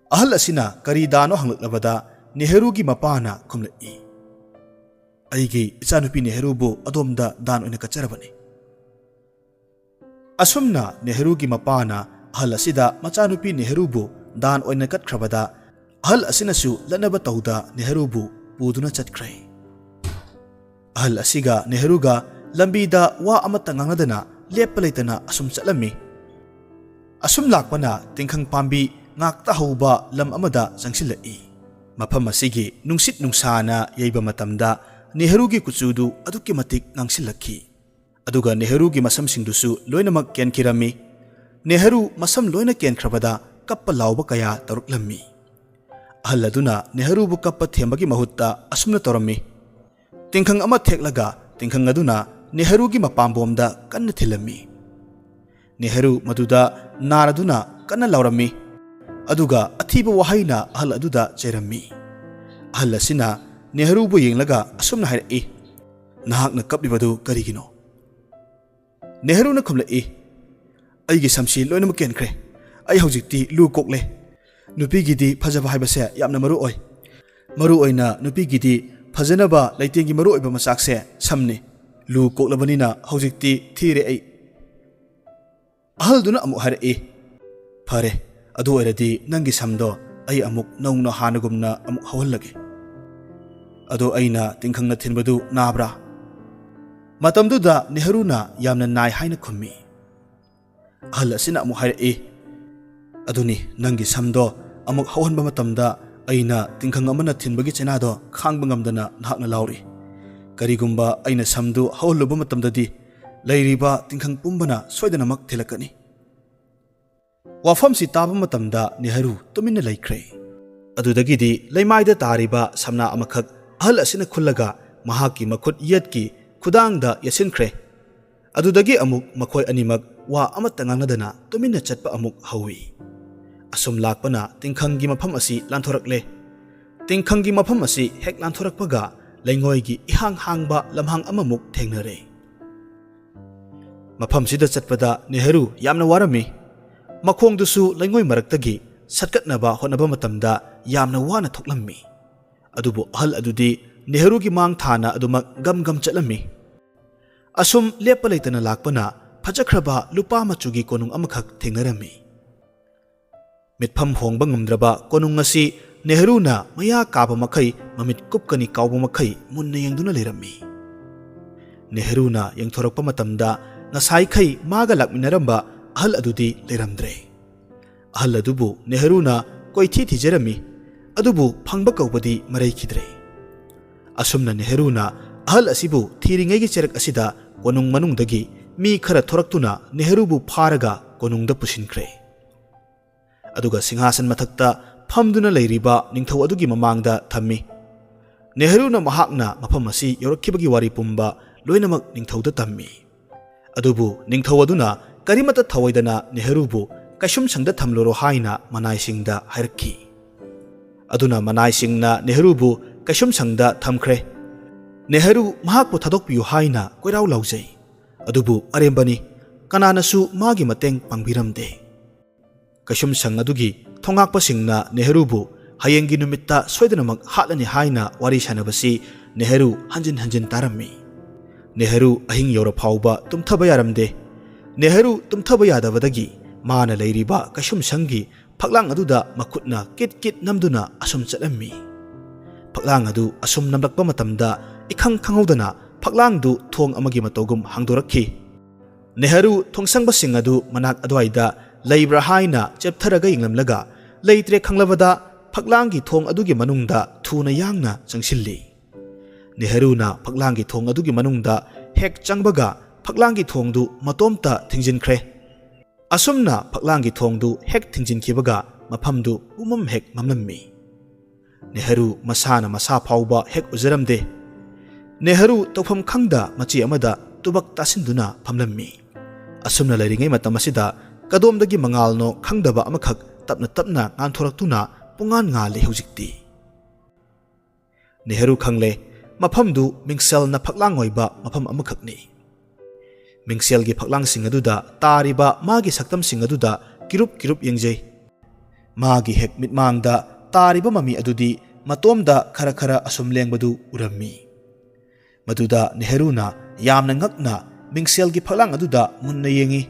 ꯑꯍꯜ ꯑꯁꯤꯅ ꯀꯔꯤ ꯗꯥꯟꯅꯣ ꯍꯪꯂꯛꯂꯕꯗ ꯅꯦꯍꯔꯨꯒꯤ ꯃꯄꯥꯅ ꯈꯨꯝꯂꯛꯏ, "ꯑꯩꯒꯤ ꯏꯆꯥꯅꯨꯄꯤ ꯅꯦꯍꯔꯨꯕꯨ ꯑꯗꯣꯝꯗ ꯗꯥꯟ ꯑꯣꯏꯅ ꯀꯠꯆꯔꯕꯅꯤ꯫" ꯑꯁꯨꯝꯅ ꯅꯦꯍꯔꯨꯒꯤ ꯃꯄꯥꯅ ꯑꯍꯜ ꯑꯁꯤꯗ ꯃꯆꯥꯅꯨꯄꯤ ꯅꯦꯍꯔꯨꯕꯨ ꯗꯥꯟ ꯑꯣꯏꯅ ꯀꯠꯈ꯭ꯔꯕꯗ, ꯑꯍꯜ ꯑꯁꯤꯅꯁꯨ ꯂꯠꯅꯕ ꯇꯧꯗ ꯅꯦꯍꯔꯨꯕꯨ ꯄꯨꯗꯨꯅ ꯆꯠꯈ꯭ꯔꯦ꯫ ꯑꯍꯜ ꯑꯁꯤꯒ ꯅꯦꯍꯔꯨꯒ ꯂꯝꯕꯤꯗ ꯋꯥ ꯑꯃꯠꯇ ꯉꯥꯡꯅꯗꯅ ꯂꯦꯞꯄ ꯂꯩꯇꯅ ꯑꯁꯨꯝ ꯆꯠꯂꯝꯃꯤ꯫ ꯑꯁꯨꯝ ꯂꯥꯛꯄꯅ ꯇꯤꯡꯈꯪ ꯄꯥꯝꯕꯤ ꯉꯥꯛꯇ ꯍꯧꯕ ꯂꯝ ꯑꯃꯗ ꯆꯪꯁꯤꯜꯂꯛꯏ꯫ ꯃꯐꯝ ꯑꯁꯤꯒꯤ ꯅꯨꯡꯁꯤꯠ ꯅꯨꯡꯁꯥꯅ ꯌꯩꯕ ꯃꯇꯝꯗ ꯅꯦꯍꯔꯨꯒꯤ ꯀꯨꯆꯨꯗꯨ ꯑꯗꯨꯛꯀꯤ ꯃꯇꯤꯛ ꯉꯥꯡꯁꯤꯜꯂꯛꯈꯤ꯫ ꯑꯗꯨꯒ ꯅꯦꯍꯔꯨꯒꯤ ꯃꯁꯝꯁꯤꯡꯗꯨꯁꯨ ꯂꯣꯏꯅꯃꯛ ꯀꯦꯟꯈꯤꯔꯝꯃꯤ꯫ ꯅꯦꯍꯔꯨ ꯃꯁꯝ ꯂꯣꯏꯅ ꯀꯦꯟꯈ꯭ꯔꯕꯗ ꯀꯞꯄ ꯂꯥꯎꯕ ꯀꯌꯥ ꯇꯧꯔꯛꯂꯝꯃꯤ꯫ ꯑꯍꯜ ꯑꯗꯨꯅ ꯅꯦꯍꯔꯨꯕꯨ ꯀꯞꯄ ꯊꯦꯝꯕꯒꯤ ꯃꯍꯨꯠꯇ ꯑꯁꯨꯝꯅ ꯇꯧꯔꯝꯃꯤ꯫ ꯇꯤꯡꯈꯪ ꯑꯃ ꯊꯦꯛꯂꯒ ꯇꯤꯡꯈꯪ ꯑꯗꯨꯅ ꯅꯦꯍꯔꯨꯒꯤ ꯃꯄꯥꯝꯕꯣꯝꯗ ꯀꯟꯅ ꯊꯤꯜꯂꯝꯃꯤ꯫ ꯅꯦꯍꯔꯨ ꯃꯗꯨꯗ ꯅꯥꯔꯗꯨꯅ ꯀꯟꯅ ꯂꯥꯎꯔꯝꯃꯤ꯫ ꯑꯗꯨꯒ ꯑꯊꯤꯕ ꯋꯥꯍꯩꯅ ꯑꯍꯜ ꯑꯗꯨꯗ ꯆꯩꯔꯝꯃꯤ꯫ ꯑꯍꯜ ꯑꯁꯤꯅ ꯅꯦꯍꯔꯨꯕꯨ ꯌꯦꯡꯂꯒ ꯑꯁꯨꯝꯅ ꯍꯥꯏꯔꯛꯏ, "ꯅꯍꯥꯛꯅ ꯀꯞꯂꯤꯕꯗꯨ ꯀꯔꯤꯒꯤꯅꯣ?" ꯅꯦꯍꯔꯨꯅ ꯈꯨꯝꯂꯛꯏ, "ꯑꯩꯒꯤ ꯁꯝꯁꯤ ꯂꯣꯏꯅꯃꯛ ꯀꯦꯟꯈ꯭ꯔꯦ꯫ ꯑꯩ ꯍꯧꯖꯤꯛꯇꯤ ꯂꯨ ꯀꯣꯛꯂꯦ꯫ ꯅꯨꯄꯤꯒꯤꯗꯤ ꯐꯖꯕ ꯍꯥꯏꯕꯁꯦ ꯌꯥꯝꯅ ꯃꯔꯨ ꯑꯣꯏ꯫ ꯃꯔꯨ ꯑꯣꯏꯅ ꯅꯨꯄꯤꯒꯤꯗꯤ ꯐꯖꯅꯕ ꯂꯩꯇꯦꯡꯒꯤ ꯃꯔꯨ ꯑꯣꯏꯕ ꯃꯆꯥꯛꯁꯦ ꯁꯝꯅꯤ꯫ ꯂꯨ ꯀꯣꯛꯂꯕꯅꯤꯅ ꯍꯧꯖꯤꯛꯇꯤ ꯊꯤꯔꯦ ꯑꯩ꯫" ꯑꯍꯜꯗꯨꯅ ꯑꯃꯨꯛ ꯍꯥꯏꯔꯛꯏ, "ꯐꯔꯦ, ꯑꯗꯨ ꯑꯣꯏꯔꯗꯤ ꯅꯪꯒꯤ ꯁꯝꯗꯣ ꯑꯩ ꯑꯃꯨꯛ ꯅꯧꯅ ꯍꯥꯟꯅꯒꯨꯝꯅ ꯑꯃꯨꯛ ꯍꯧꯍꯜꯂꯒꯦ꯫ ꯑꯗꯣ ꯑꯩꯅ ꯇꯤꯡꯈꯪꯅ ꯊꯤꯟꯕꯗꯨ ꯅꯥꯕ꯭ꯔꯥ?" ꯃꯇꯝꯗꯨꯗ ꯅꯦꯍꯔꯨꯅ ꯌꯥꯝꯅ ꯅꯥꯏ ꯍꯥꯏꯅ ꯈꯨꯝꯃꯤ꯫ ꯑꯍꯜ ꯑꯁꯤꯅ ꯑꯃꯨꯛ ꯍꯥꯏꯔꯛꯏ, "ꯑꯗꯨꯅꯤ, ꯅꯪꯒꯤ ꯁꯝꯗꯣ ꯑꯃꯨꯛ ꯍꯧꯍꯟꯕ ꯃꯇꯝꯗ ꯑꯩꯅ ꯇꯤꯡꯈꯪ ꯑꯃꯅ ꯊꯤꯟꯕꯒꯤ ꯆꯩꯅꯥꯗꯣ ꯈꯥꯡꯕ ꯉꯝꯗꯅ ꯅꯍꯥꯛꯅ ꯂꯥꯎꯔꯤ꯫ ꯀꯔꯤꯒꯨꯝꯕ ꯑꯩꯅ ꯁꯝꯗꯨ ꯍꯧꯍꯜꯂꯨꯕ ꯃꯇꯝꯗꯗꯤ ꯂꯩꯔꯤꯕ ꯇꯤꯡꯈꯪ ꯄꯨꯝꯕꯅ ꯁꯣꯏꯗꯅꯃꯛ ꯊꯤꯜꯂꯛꯀꯅꯤ꯫" ꯋꯥꯐꯝꯁꯤ ꯇꯥꯕ ꯃꯇꯝꯗ ꯅꯦꯍꯔꯨ ꯇꯨꯃꯤꯟꯅ ꯂꯩꯈ꯭ꯔꯦ꯫ ꯑꯗꯨꯗꯒꯤꯗꯤ ꯂꯩꯃꯥꯏꯗ ꯇꯥꯔꯤꯕ ꯁꯝꯅꯥ ꯑꯃꯈꯛ ꯑꯍꯜ ꯑꯁꯤꯅ ꯈꯨꯜꯂꯒ ꯃꯍꯥꯛꯀꯤ ꯃꯈꯨꯠ ꯌꯦꯠꯀꯤ ꯈꯨꯗꯥꯡꯗ ꯌꯦꯠꯁꯤꯟꯈ꯭ꯔꯦ꯫ ꯑꯗꯨꯗꯒꯤ ꯑꯃꯨꯛ ꯃꯈꯣꯏ ꯑꯅꯤꯃꯛ ꯋꯥ ꯑꯃꯠꯇ ꯉꯥꯡꯅꯗꯅ ꯇꯨꯃꯤꯟꯅ ꯆꯠꯄ ꯑꯃꯨꯛ ꯍꯧꯏ꯫ ꯑꯁꯨꯝ ꯂꯥꯛꯄꯅ ꯇꯤꯡꯈꯪꯒꯤ ꯃꯐꯝ ꯑꯁꯤ ꯂꯥꯟꯊꯣꯔꯛꯂꯦ꯫ ꯇꯤꯡꯈꯪꯒꯤ ꯃꯐꯝ ꯑꯁꯤ ꯍꯦꯛ ꯂꯥꯟꯊꯣꯔꯛꯄꯒ ꯂꯩꯉꯣꯏꯒꯤ ꯏꯍꯥꯡ ꯍꯥꯡꯕ ꯂꯝꯍꯥꯡ ꯑꯃꯃꯨꯛ ꯊꯦꯡꯅꯔꯦ꯫ ꯃꯐꯝꯁꯤꯗ ꯆꯠꯄꯗ ꯅꯦꯍꯔꯨ ꯌꯥꯝꯅ ꯋꯥꯔꯝꯃꯤ꯫ ꯃꯈꯣꯡꯗꯨꯁꯨ ꯂꯩꯉꯣꯏ ꯃꯔꯛꯇꯒꯤ ꯁꯠꯀꯠꯅꯕ ꯍꯣꯠꯅꯕ ꯃꯇꯝꯗ ꯌꯥꯝꯅ ꯋꯥꯅ ꯊꯣꯛꯂꯝꯃꯤ꯫ ꯑꯗꯨꯕꯨ ꯑꯍꯜ ꯑꯗꯨꯗꯤ ꯅꯦꯍꯔꯨꯒꯤ ꯃꯥꯡ ꯊꯥꯅ ꯑꯗꯨꯃꯛ ꯒꯝ ꯒꯝ ꯆꯠꯂꯝꯃꯤ꯫ ꯑꯁꯨꯝ ꯂꯦꯞꯄ ꯂꯩꯇꯅ ꯂꯥꯛꯄꯅ ꯐꯖꯈ꯭ꯔꯕ ꯂꯨꯄꯥ ꯃꯆꯨꯒꯤ ꯀꯣꯅꯨꯡ ꯑꯃꯈꯛ ꯊꯦꯡꯅꯔꯝꯃꯤ꯫ ꯃꯤꯠꯐꯝ ꯍꯣꯡꯕ ꯉꯝꯗ꯭ꯔꯕ ꯀꯣꯅꯨꯡ ꯑꯁꯤ ꯅꯦꯍꯔꯨꯅ ꯃꯌꯥ ꯀꯥꯕ ꯃꯈꯩ, ꯃꯃꯤꯠ ꯀꯨꯞꯀꯅꯤ ꯀꯥꯎꯕ ꯃꯈꯩ ꯃꯨꯟꯅ ꯌꯦꯡꯗꯨꯅ ꯂꯩꯔꯝꯃꯤ꯫ ꯅꯦꯍꯔꯨꯅ ꯌꯦꯡꯊꯣꯔꯛꯄ ꯃꯇꯝꯗ ꯉꯁꯥꯏꯈꯩ ꯃꯥꯒ ꯂꯥꯛꯃꯤꯟꯅꯔꯝꯕ ꯑꯍꯜ ꯑꯗꯨꯗꯤ ꯂꯩꯔꯝꯗ꯭ꯔꯦ꯫ ꯑꯍꯜ ꯑꯗꯨꯕꯨ ꯅꯦꯍꯔꯨꯅ ꯀꯣꯏꯊꯤ ꯊꯤꯖꯔꯝꯃꯤ, ꯑꯗꯨꯕꯨ ꯐꯪꯕ ꯀꯧꯕꯗꯤ ꯃꯔꯩꯈꯤꯗ꯭ꯔꯦ꯫ ꯑꯁꯨꯝꯅ ꯅꯦꯍꯔꯨꯅ ꯑꯍꯜ ꯑꯁꯤꯕꯨ ꯊꯤꯔꯤꯉꯩꯒꯤ ꯆꯔꯛ ꯑꯁꯤꯗ ꯀꯣꯅꯨꯡ ꯃꯅꯨꯡꯗꯒꯤ ꯃꯤ ꯈꯔ ꯊꯣꯔꯛꯇꯨꯅ ꯅꯦꯍꯔꯨꯕꯨ ꯐꯥꯔꯒ ꯀꯣꯅꯨꯡꯗ ꯄꯨꯁꯤꯟꯈ꯭ꯔꯦ꯫ ꯑꯗꯨꯒ ꯁꯤꯡꯍꯥꯁꯟ ꯃꯊꯛꯇ ꯐꯝꯗꯨꯅ ꯂꯩꯔꯤꯕ ꯅꯤꯡꯊꯧ ꯑꯗꯨꯒꯤ ꯃꯃꯥꯡꯗ ꯊꯝꯃꯤ꯫ ꯅꯦꯍꯔꯨꯅ ꯃꯍꯥꯛꯅ ꯃꯐꯝ ꯑꯁꯤ ꯌꯧꯔꯛꯈꯤꯕꯒꯤ ꯋꯥꯔꯤ ꯄꯨꯝꯕ ꯂꯣꯏꯅꯃꯛ ꯅꯤꯡꯊꯧꯗ ꯇꯝꯃꯤ꯫ ꯑꯗꯨꯕꯨ ꯅꯤꯡꯊꯧ ꯑꯗꯨꯅ ꯀꯔꯤꯃꯠꯇ ꯊꯧꯑꯣꯏꯗꯅ ꯅꯦꯍꯔꯨꯕꯨ ꯀꯩꯁꯨꯝꯁꯪꯗ ꯊꯝꯂꯨꯔꯣ ꯍꯥꯏꯅ ꯃꯅꯥꯏꯁꯤꯡꯗ ꯍꯥꯏꯔꯛꯈꯤ꯫ ꯑꯗꯨꯅ ꯃꯅꯥꯏꯁꯤꯡꯅ ꯅꯦꯍꯔꯨꯕꯨ ꯀꯩꯁꯨꯝꯁꯪꯗ ꯊꯝꯈ꯭ꯔꯦ꯫ ꯅꯦꯍꯔꯨ ꯃꯍꯥꯛꯄꯨ ꯊꯥꯗꯣꯛꯄꯤꯌꯨ ꯍꯥꯏꯅ ꯀꯣꯏꯔꯥꯎ ꯂꯥꯎꯖꯩ꯫ ꯑꯗꯨꯕꯨ ꯑꯔꯦꯝꯕꯅꯤ, ꯀꯅꯥꯅꯁꯨ ꯃꯥꯒꯤ ꯃꯇꯦꯡ ꯄꯥꯡꯕꯤꯔꯝꯗꯦ꯫ ꯀꯩꯁꯨꯝꯁꯪ ꯑꯗꯨꯒꯤ ꯊꯣꯉꯥꯛꯄꯁꯤꯡꯅ ꯅꯦꯍꯔꯨꯕꯨ ꯍꯌꯦꯡꯒꯤ ꯅꯨꯃꯤꯠꯇ ꯁꯣꯏꯗꯅꯃꯛ ꯍꯥꯠꯂꯅꯤ ꯍꯥꯏꯅ ꯋꯥꯔꯤ ꯁꯥꯟꯅꯕꯁꯤ ꯅꯦꯍꯔꯨ ꯍꯟꯖꯤꯟ ꯍꯟꯖꯤꯟ ꯇꯥꯔꯝꯃꯤ꯫ ꯅꯦꯍꯔꯨ ꯑꯍꯤꯡ ꯌꯧꯔ ꯐꯥꯎꯕ ꯇꯨꯝꯊꯕ ꯌꯥꯔꯝꯗꯦ꯫ ꯅꯦꯍꯔꯨ ꯇꯨꯝꯊꯕ ꯌꯥꯗꯕꯗꯒꯤ ꯃꯥꯅ ꯂꯩꯔꯤꯕ ꯀꯩꯁꯨꯝꯁꯪꯒꯤ ꯐꯛꯂꯥꯡ ꯑꯗꯨꯗ ꯃꯈꯨꯠꯅ ꯀꯤꯠ ꯀꯤꯠ ꯅꯝꯗꯨꯅ ꯑꯁꯨꯝ ꯆꯠꯂꯝꯃꯤ꯫ ꯐꯛꯂꯥꯡ ꯑꯗꯨ ꯑꯁꯨꯝ ꯅꯝꯂꯛꯄ ꯃꯇꯝꯗ ꯏꯈꯪ ꯈꯪꯍꯧꯗꯅ ꯐꯛꯂꯥꯡꯗꯨ ꯊꯣꯡ ꯑꯃꯒꯤ ꯃꯇꯧꯒꯨꯝ ꯍꯥꯡꯗꯣꯔꯛꯈꯤ꯫ ꯅꯦꯍꯔꯨ ꯊꯣꯡꯁꯪꯕꯁꯤꯡ ꯑꯗꯨ ꯃꯅꯥꯛ ꯑꯗꯨꯋꯥꯏꯗ ꯂꯩꯕ꯭ꯔꯥ ꯍꯥꯏꯅ ꯆꯦꯞꯊꯔꯒ ꯌꯦꯡꯂꯝꯂꯒ ꯂꯩꯇ꯭ꯔꯦ ꯈꯪꯂꯕꯗ ꯐꯛꯂꯥꯡꯒꯤ ꯊꯣꯡ ꯑꯗꯨꯒꯤ ꯃꯅꯨꯡꯗ ꯊꯨꯅ ꯌꯥꯡꯅ ꯆꯪꯁꯤꯜꯂꯤ꯫ ꯅꯦꯍꯔꯨꯅ ꯐꯛꯂꯥꯡꯒꯤ ꯊꯣꯡ ꯑꯗꯨꯒꯤ ꯃꯅꯨꯡꯗ ꯍꯦꯛ ꯆꯪꯕꯒ ꯐꯛꯂꯥꯡꯒꯤ ꯊꯣꯡꯗꯨ ꯃꯇꯣꯝꯇ ꯊꯤꯡꯖꯤꯟꯈ꯭ꯔꯦ꯫ ꯑꯁꯨꯝꯅ ꯐꯛꯂꯥꯡꯒꯤ ꯊꯣꯡꯗꯨ ꯍꯦꯛ ꯊꯤꯡꯖꯤꯟꯈꯤꯕꯒ ꯃꯐꯝꯗꯨ ꯄꯨꯝꯃꯝ ꯍꯦꯛ ꯃꯝꯂꯝꯃꯤ꯫ ꯅꯦꯍꯔꯨ ꯃꯁꯥꯅ ꯃꯁꯥ ꯐꯥꯎꯕ ꯍꯦꯛ ꯎꯖꯔꯝꯗꯦ꯫ ꯅꯦꯍꯔꯨ ꯇꯧꯐꯝ ꯈꯪꯗ ꯃꯆꯤ ꯑꯃꯗ ꯇꯨꯕꯛ ꯇꯥꯁꯤꯟꯗꯨꯅ ꯐꯝꯂꯝꯃꯤ꯫ ꯑꯁꯨꯝꯅ ꯂꯩꯔꯤꯉꯩ ꯃꯇꯝ ꯑꯁꯤꯗ ꯀꯗꯣꯝꯗꯒꯤ ꯃꯉꯥꯜꯅꯣ ꯈꯪꯗꯕ ꯑꯃꯈꯛ ꯇꯞꯅ ꯇꯞꯅ ꯉꯥꯟꯊꯣꯔꯛꯇꯨꯅ ꯄꯨꯡꯉꯥꯟ ꯉꯥꯜꯂꯤ ꯍꯧꯖꯤꯛꯇꯤ꯫ ꯅꯦꯍꯔꯨ ꯈꯪꯂꯦ, ꯃꯐꯝꯗꯨ ꯃꯤꯡꯁꯦꯜꯅ ꯐꯛꯂꯥꯡ ꯑꯣꯏꯕ ꯃꯐꯝ ꯑꯃꯈꯛꯅꯤ꯫ ꯃꯤꯡꯁꯦꯜꯒꯤ ꯐꯛꯂꯥꯡꯁꯤꯡ ꯑꯗꯨꯗ ꯇꯥꯔꯤꯕ ꯃꯥꯒꯤ ꯁꯛꯇꯝꯁꯤꯡ ꯑꯗꯨꯗ ꯀꯤꯔꯨꯞ ꯀꯤꯔꯨꯞ ꯌꯦꯡꯖꯩ꯫ ꯃꯥꯒꯤ ꯍꯦꯛ ꯃꯤꯠꯃꯥꯡꯗ ꯇꯥꯔꯤꯕ ꯃꯃꯤ ꯑꯗꯨꯗꯤ ꯃꯇꯣꯝꯗ ꯈꯔ ꯈꯔ ꯑꯁꯨꯝ ꯂꯦꯡꯕꯗꯨ ꯎꯔꯝꯃꯤ꯫ ꯃꯗꯨꯗ ꯅꯦꯍꯔꯨꯅ ꯌꯥꯝꯅ ꯉꯛꯅ ꯃꯤꯡꯁꯦꯜꯒꯤ ꯐꯛꯂꯥꯡ ꯑꯗꯨꯗ ꯃꯨꯟꯅ ꯌꯦꯡꯉꯤ꯫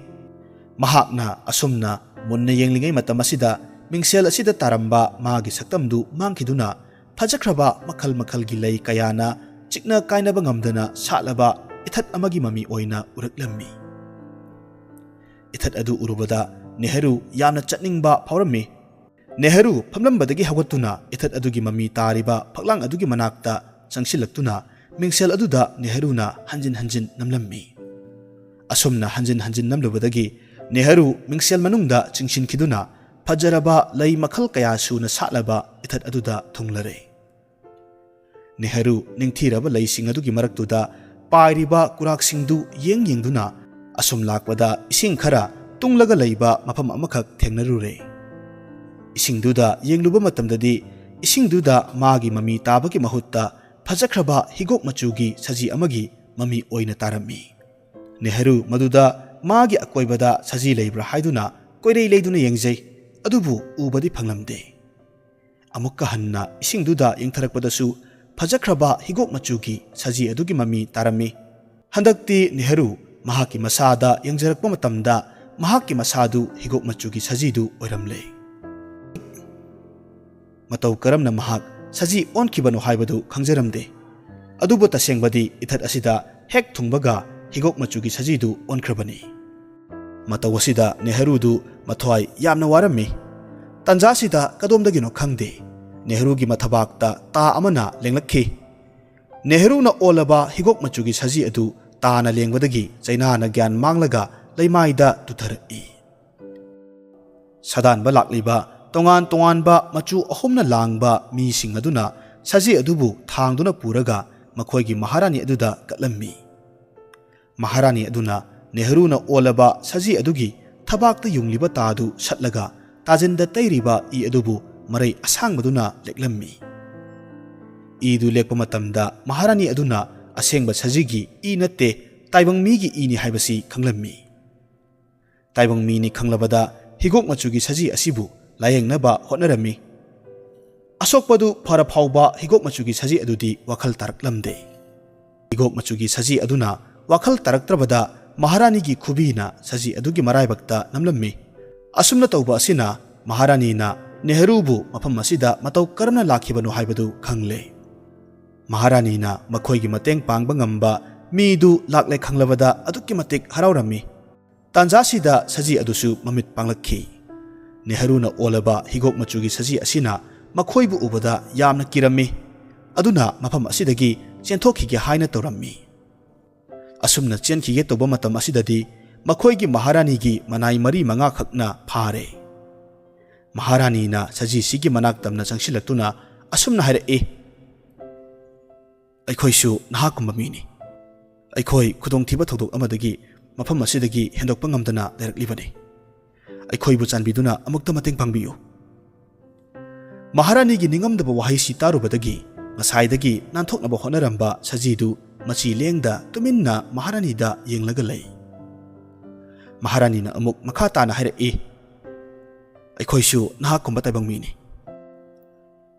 ꯃꯍꯥꯛꯅ ꯑꯁꯨꯝꯅ ꯃꯨꯟꯅ ꯌꯦꯡꯂꯤꯉꯩ ꯃꯇꯝ ꯑꯁꯤꯗ ꯃꯤꯡꯁꯦꯜ ꯑꯁꯤꯗ ꯇꯥꯔꯝꯕ ꯃꯥꯒꯤ ꯁꯛꯇꯝꯗꯨ ꯃꯥꯡꯈꯤꯗꯨꯅ ꯐꯖꯈ꯭ꯔꯕ ꯃꯈꯜ ꯃꯈꯜꯒꯤ ꯂꯩ ꯀꯌꯥꯅ ꯆꯤꯛꯅ ꯀꯥꯏꯅꯕ ꯉꯝꯗꯅ ꯁꯥꯠꯂꯕ ꯏꯊꯠ ꯑꯃꯒꯤ ꯃꯃꯤ ꯑꯣꯏꯅ ꯎꯔꯛꯂꯝꯃꯤ꯫ ꯏꯊꯠ ꯑꯗꯨ ꯎꯔꯨꯕꯗ ꯅꯦꯍꯔꯨ ꯌꯥꯝꯅ ꯆꯠꯅꯤꯡꯕ ꯐꯥꯎꯔꯝꯃꯤ꯫ ꯅꯦꯍꯔꯨ ꯐꯝꯂꯝꯕꯗꯒꯤ ꯍꯧꯒꯠꯇꯨꯅ ꯏꯊꯠ ꯑꯗꯨꯒꯤ ꯃꯃꯤ ꯇꯥꯔꯤꯕ ꯐꯛꯂꯥꯡ ꯑꯗꯨꯒꯤ ꯃꯅꯥꯛꯇ ꯆꯪꯁꯤꯜꯂꯛꯇꯨꯅ ꯃꯤꯡꯁꯦꯜ ꯑꯗꯨꯗ ꯅꯦꯍꯔꯨꯅ ꯍꯟꯖꯤꯟ ꯍꯟꯖꯤꯟ ꯅꯝꯂꯝꯃꯤ꯫ ꯑꯁꯨꯝꯅ ꯍꯟꯖꯤꯟ ꯍꯟꯖꯤꯟ ꯅꯝꯂꯨꯕꯗꯒꯤ ꯅꯦꯍꯔꯨ ꯃꯤꯡꯁꯦꯜ ꯃꯅꯨꯡꯗ ꯆꯤꯡꯁꯤꯟꯈꯤꯗꯨꯅ ꯐꯖꯔꯕ ꯂꯩ ꯃꯈꯜ ꯀꯌꯥ ꯁꯨꯅ ꯁꯥꯠꯂꯕ ꯏꯊꯠ ꯑꯗꯨꯗ ꯊꯨꯡꯂꯔꯦ꯫ ꯅꯦꯍꯔꯨ ꯅꯤꯡꯊꯤꯔꯕ ꯂꯩꯁꯤꯡ ꯑꯗꯨꯒꯤ ꯃꯔꯛꯇꯨꯗ ꯄꯥꯏꯔꯤꯕ ꯀꯨꯔꯥꯛꯁꯤꯡꯗꯨ ꯌꯦꯡ ꯌꯦꯡꯗꯨꯅ ꯑꯁꯨꯝ ꯂꯥꯛꯄꯗ ꯏꯁꯤꯡ ꯈꯔ ꯇꯨꯡꯂꯒ ꯂꯩꯕ ꯃꯐꯝ ꯑꯃꯈꯛ ꯊꯦꯡꯅꯔꯨꯔꯦ꯫ ꯏꯁꯤꯡꯗꯨꯗ ꯌꯦꯡꯂꯨꯕ ꯃꯇꯝꯗꯗꯤ ꯏꯁꯤꯡꯗꯨꯗ ꯃꯥꯒꯤ ꯃꯃꯤ ꯇꯥꯕꯒꯤ ꯃꯍꯨꯠꯇ ꯐꯖꯈ꯭ꯔꯕ ꯍꯤꯒꯣꯛ ꯃꯆꯨꯒꯤ ꯁꯖꯤ ꯑꯃꯒꯤ ꯃꯃꯤ ꯑꯣꯏꯅ ꯇꯥꯔꯝꯃꯤ꯫ ꯅꯦꯍꯔꯨ ꯃꯗꯨꯗ ꯃꯥꯒꯤ ꯑꯀꯣꯏꯕꯗ ꯁꯖꯤ ꯂꯩꯕ꯭ꯔꯥ ꯍꯥꯏꯗꯨꯅ ꯀꯣꯏꯔꯩ ꯂꯩꯗꯨꯅ ꯌꯦꯡꯖꯩ, ꯑꯗꯨꯕꯨ ꯎꯕꯗꯤ ꯐꯪꯂꯝꯗꯦ꯫ ꯑꯃꯨꯛꯀ ꯍꯟꯅ ꯏꯁꯤꯡꯗꯨꯗ ꯌꯦꯡꯊꯔꯛꯄꯗꯁꯨ ꯐꯖꯈ꯭ꯔꯕ ꯍꯤꯒꯣꯛ ꯃꯆꯨꯒꯤ ꯁꯖꯤ ꯑꯗꯨꯒꯤ ꯃꯃꯤ ꯇꯥꯔꯝꯃꯤ꯫ ꯍꯟꯗꯛꯇꯤ ꯅꯦꯍꯔꯨ ꯃꯍꯥꯛꯀꯤ ꯃꯁꯥꯗ ꯌꯦꯡꯖꯔꯛꯄ ꯃꯇꯝꯗ ꯃꯍꯥꯛꯀꯤ ꯃꯁꯥꯗꯨ ꯍꯤꯒꯣꯛ ꯃꯆꯨꯒꯤ ꯁꯖꯤꯗꯨ ꯑꯣꯏꯔꯝꯂꯦ꯫ ꯃꯇꯧ ꯀꯔꯝꯅ ꯃꯍꯥꯛ ꯁꯖꯤ ꯑꯣꯟꯈꯤꯕꯅꯣ ꯍꯥꯏꯕꯗꯨ ꯈꯪꯖꯔꯝꯗꯦ꯫ ꯑꯗꯨꯕꯨ ꯇꯁꯦꯡꯕꯗꯤ ꯏꯊꯠ ꯑꯁꯤꯗ ꯍꯦꯛ ꯊꯨꯡꯕꯒ ꯍꯤꯒꯣꯛ ꯃꯆꯨꯒꯤ ꯁꯖꯤꯗꯨ ꯑꯣꯟꯈ꯭ꯔꯕꯅꯤ꯫ ꯃꯇꯧ ꯑꯁꯤꯗ ꯅꯦꯍꯔꯨꯗꯨ ꯃꯊ꯭ꯋꯥꯏ ꯌꯥꯝꯅ ꯋꯥꯔꯝꯃꯤ꯫ ꯇꯟꯖꯥꯁꯤꯗ ꯀꯗꯣꯝꯗꯒꯤꯅꯣ ꯈꯪꯗꯦ, ꯅꯦꯍꯔꯨꯒꯤ ꯃꯊꯕꯥꯛꯇ ꯇꯥ ꯑꯃꯅ ꯂꯦꯡꯂꯛꯈꯤ꯫ ꯅꯦꯍꯔꯨꯅ ꯑꯣꯜꯂꯕ ꯍꯤꯒꯣꯛ ꯃꯆꯨꯒꯤ ꯁꯖꯤ ꯑꯗꯨ ꯇꯥꯅ ꯂꯦꯡꯕꯗꯒꯤ ꯆꯩꯅꯥꯅ ꯒ꯭ꯌꯥꯟ ꯃꯥꯡꯂꯒ ꯂꯩꯃꯥꯏꯗ ꯇꯨꯊꯔꯛꯏ꯫ ꯁꯥꯗꯥꯟꯕ ꯂꯥꯛꯂꯤꯕ ꯇꯣꯉꯥꯟ ꯇꯣꯉꯥꯟꯕ ꯃꯆꯨ ꯑꯍꯨꯝꯅ ꯂꯥꯡꯕ ꯃꯤꯁꯤꯡ ꯑꯗꯨꯅ ꯁꯖꯤ ꯑꯗꯨꯕꯨ ꯊꯥꯡꯗꯨꯅ ꯄꯨꯔꯒ ꯃꯈꯣꯏꯒꯤ ꯃꯍꯥꯔꯥꯅꯤ ꯑꯗꯨꯗ ꯀꯠꯂꯝꯃꯤ꯫ ꯃꯍꯥꯔꯥꯅꯤ ꯑꯗꯨꯅ ꯅꯦꯍꯔꯨꯅ ꯑꯣꯜꯂꯕ ꯁꯖꯤ ꯑꯗꯨꯒꯤ ꯊꯕꯥꯛꯇ ꯌꯨꯡꯂꯤꯕ ꯇꯥꯗꯨ ꯁꯠꯂꯒ ꯇꯥꯖꯤꯟꯗ ꯇꯩꯔꯤꯕ ꯏ ꯑꯗꯨꯕꯨ ꯃꯔꯩ ꯑꯁꯥꯡꯕꯗꯨꯅ ꯂꯦꯛꯂꯝꯃꯤ꯫ ꯏꯗꯨ ꯂꯦꯛꯄ ꯃꯇꯝꯗ ꯃꯍꯥꯔꯥꯅꯤ ꯑꯗꯨꯅ ꯑꯁꯦꯡꯕ ꯁꯖꯤꯒꯤ ꯏ ꯅꯠꯇꯦ, ꯇꯥꯏꯕꯪ ꯃꯤꯒꯤ ꯏꯅꯤ ꯍꯥꯏꯕꯁꯤ ꯈꯪꯂꯝꯃꯤ꯫ ꯇꯥꯏꯕꯪ ꯃꯤꯅꯤ ꯈꯪꯂꯕꯗ ꯍꯤꯒꯣꯛ ꯃꯆꯨꯒꯤ ꯁꯖꯤ ꯑꯁꯤꯕꯨ ꯂꯥꯌꯦꯡꯅꯕ ꯍꯣꯠꯅꯔꯝꯃꯤ꯫ ꯑꯁꯣꯛꯄꯗꯨ ꯐꯔ ꯐꯥꯎꯕ ꯍꯤꯒꯣꯛ ꯃꯆꯨꯒꯤ ꯁꯖꯤ ꯑꯗꯨꯗꯤ ꯋꯥꯈꯜ ꯇꯥꯔꯛꯂꯝꯗꯦ꯫ ꯍꯤꯒꯣꯛ ꯃꯆꯨꯒꯤ ꯁꯖꯤ ꯑꯗꯨꯅ ꯋꯥꯈꯜ ꯇꯥꯔꯛꯇ꯭ꯔꯕꯗ ꯃꯍꯥꯔꯥꯅꯤꯒꯤ ꯈꯨꯕꯤꯅ ꯁꯖꯤ ꯑꯗꯨꯒꯤ ꯃꯔꯥꯏꯕꯛꯇ ꯅꯝꯂꯝꯃꯤ꯫ ꯑꯁꯨꯝꯅ ꯇꯧꯕ ꯑꯁꯤꯅ ꯃꯍꯥꯔꯥꯅꯤꯅ ꯅꯦꯍꯔꯨꯕꯨ ꯃꯐꯝ ꯑꯁꯤꯗ ꯃꯇꯧ ꯀꯔꯝꯅ ꯂꯥꯛꯈꯤꯕꯅꯣ ꯍꯥꯏꯕꯗꯨ ꯈꯪꯂꯦ꯫ ꯃꯍꯥꯔꯥꯅꯤꯅ ꯃꯈꯣꯏꯒꯤ ꯃꯇꯦꯡ ꯄꯥꯡꯕ ꯉꯝꯕ ꯃꯤꯗꯨ ꯂꯥꯛꯂꯦ ꯈꯪꯂꯕꯗ ꯑꯗꯨꯛꯀꯤ ꯃꯇꯤꯛ ꯍꯔꯥꯎꯔꯝꯃꯤ꯫ ꯇꯥꯟꯖꯥꯁꯤꯗ ꯁꯖꯤ ꯑꯗꯨꯁꯨ ꯃꯃꯤꯠ ꯄꯥꯡꯂꯛꯈꯤ꯫ ꯅꯦꯍꯔꯨꯅ ꯑꯣꯜꯂꯕ ꯍꯤꯒꯣꯛ ꯃꯆꯨꯒꯤ ꯁꯖꯤ ꯑꯁꯤꯅ ꯃꯈꯣꯏꯕꯨ ꯎꯕꯗ ꯌꯥꯝꯅ ꯀꯤꯔꯝꯃꯤ꯫ ꯑꯗꯨꯅ ꯃꯐꯝ ꯑꯁꯤꯗꯒꯤ ꯆꯦꯟꯊꯣꯛꯈꯤꯒꯦ ꯍꯥꯏꯅ ꯇꯧꯔꯝꯃꯤ꯫ ꯑꯁꯨꯝꯅ ꯆꯦꯟꯈꯤꯒꯦ ꯇꯧꯕ ꯃꯇꯝ ꯑꯁꯤꯗꯗꯤ ꯃꯈꯣꯏꯒꯤ ꯃꯍꯥꯔꯥꯅꯤꯒꯤ ꯃꯅꯥꯏ ꯃꯔꯤ ꯃꯉꯥ ꯈꯛꯅ ꯐꯥꯔꯦ꯫ ꯃꯍꯥꯔꯥꯅꯤꯅ ꯁꯖꯤꯁꯤꯒꯤ ꯃꯅꯥꯛ ꯇꯝꯅ ꯆꯪꯁꯤꯜꯂꯛꯇꯨꯅ ꯑꯁꯨꯝꯅ ꯍꯥꯏꯔꯛꯏ, "ꯑꯩꯈꯣꯏꯁꯨ ꯅꯍꯥꯛꯀꯨꯝꯕ ꯃꯤꯅꯤ꯫ ꯑꯩꯈꯣꯏ ꯈꯨꯗꯣꯡꯊꯤꯕ ꯊꯧꯗꯣꯛ ꯑꯃꯗꯒꯤ ꯃꯐꯝ ꯑꯁꯤꯗꯒꯤ ꯍꯦꯟꯗꯣꯛꯄ ꯉꯝꯗꯅ ꯂꯩꯔꯛꯂꯤꯕꯅꯤ꯫ ꯑꯩꯈꯣꯏꯕꯨ ꯆꯥꯟꯕꯤꯗꯨꯅ ꯑꯃꯨꯛꯇ ꯃꯇꯦꯡ ꯄꯥꯡꯕꯤꯌꯨ꯫" ꯃꯍꯥꯔꯥꯅꯤꯒꯤ ꯅꯤꯡꯉꯝꯗꯕ ꯋꯥꯍꯩꯁꯤ ꯇꯥꯔꯨꯕꯗꯒꯤ ꯉꯁꯥꯏꯗꯒꯤ ꯅꯥꯟꯊꯣꯛꯅꯕ ꯍꯣꯠꯅꯔꯝꯕ ꯁꯖꯤꯗꯨ ꯃꯆꯤ ꯂꯦꯡꯗ ꯇꯨꯃꯤꯟꯅ ꯃꯍꯥꯔꯥꯅꯤꯗ ꯌꯦꯡꯂꯒ ꯂꯩ꯫ ꯃꯍꯥꯔꯥꯅꯤꯅ ꯑꯃꯨꯛ ꯃꯈꯥ ꯇꯥꯅ ꯍꯥꯏꯔꯛꯏ, "ꯑꯩꯈꯣꯏꯁꯨ ꯅꯍꯥꯛꯀꯨꯝꯕ ꯇꯥꯏꯕꯪ ꯃꯤꯅꯤ꯫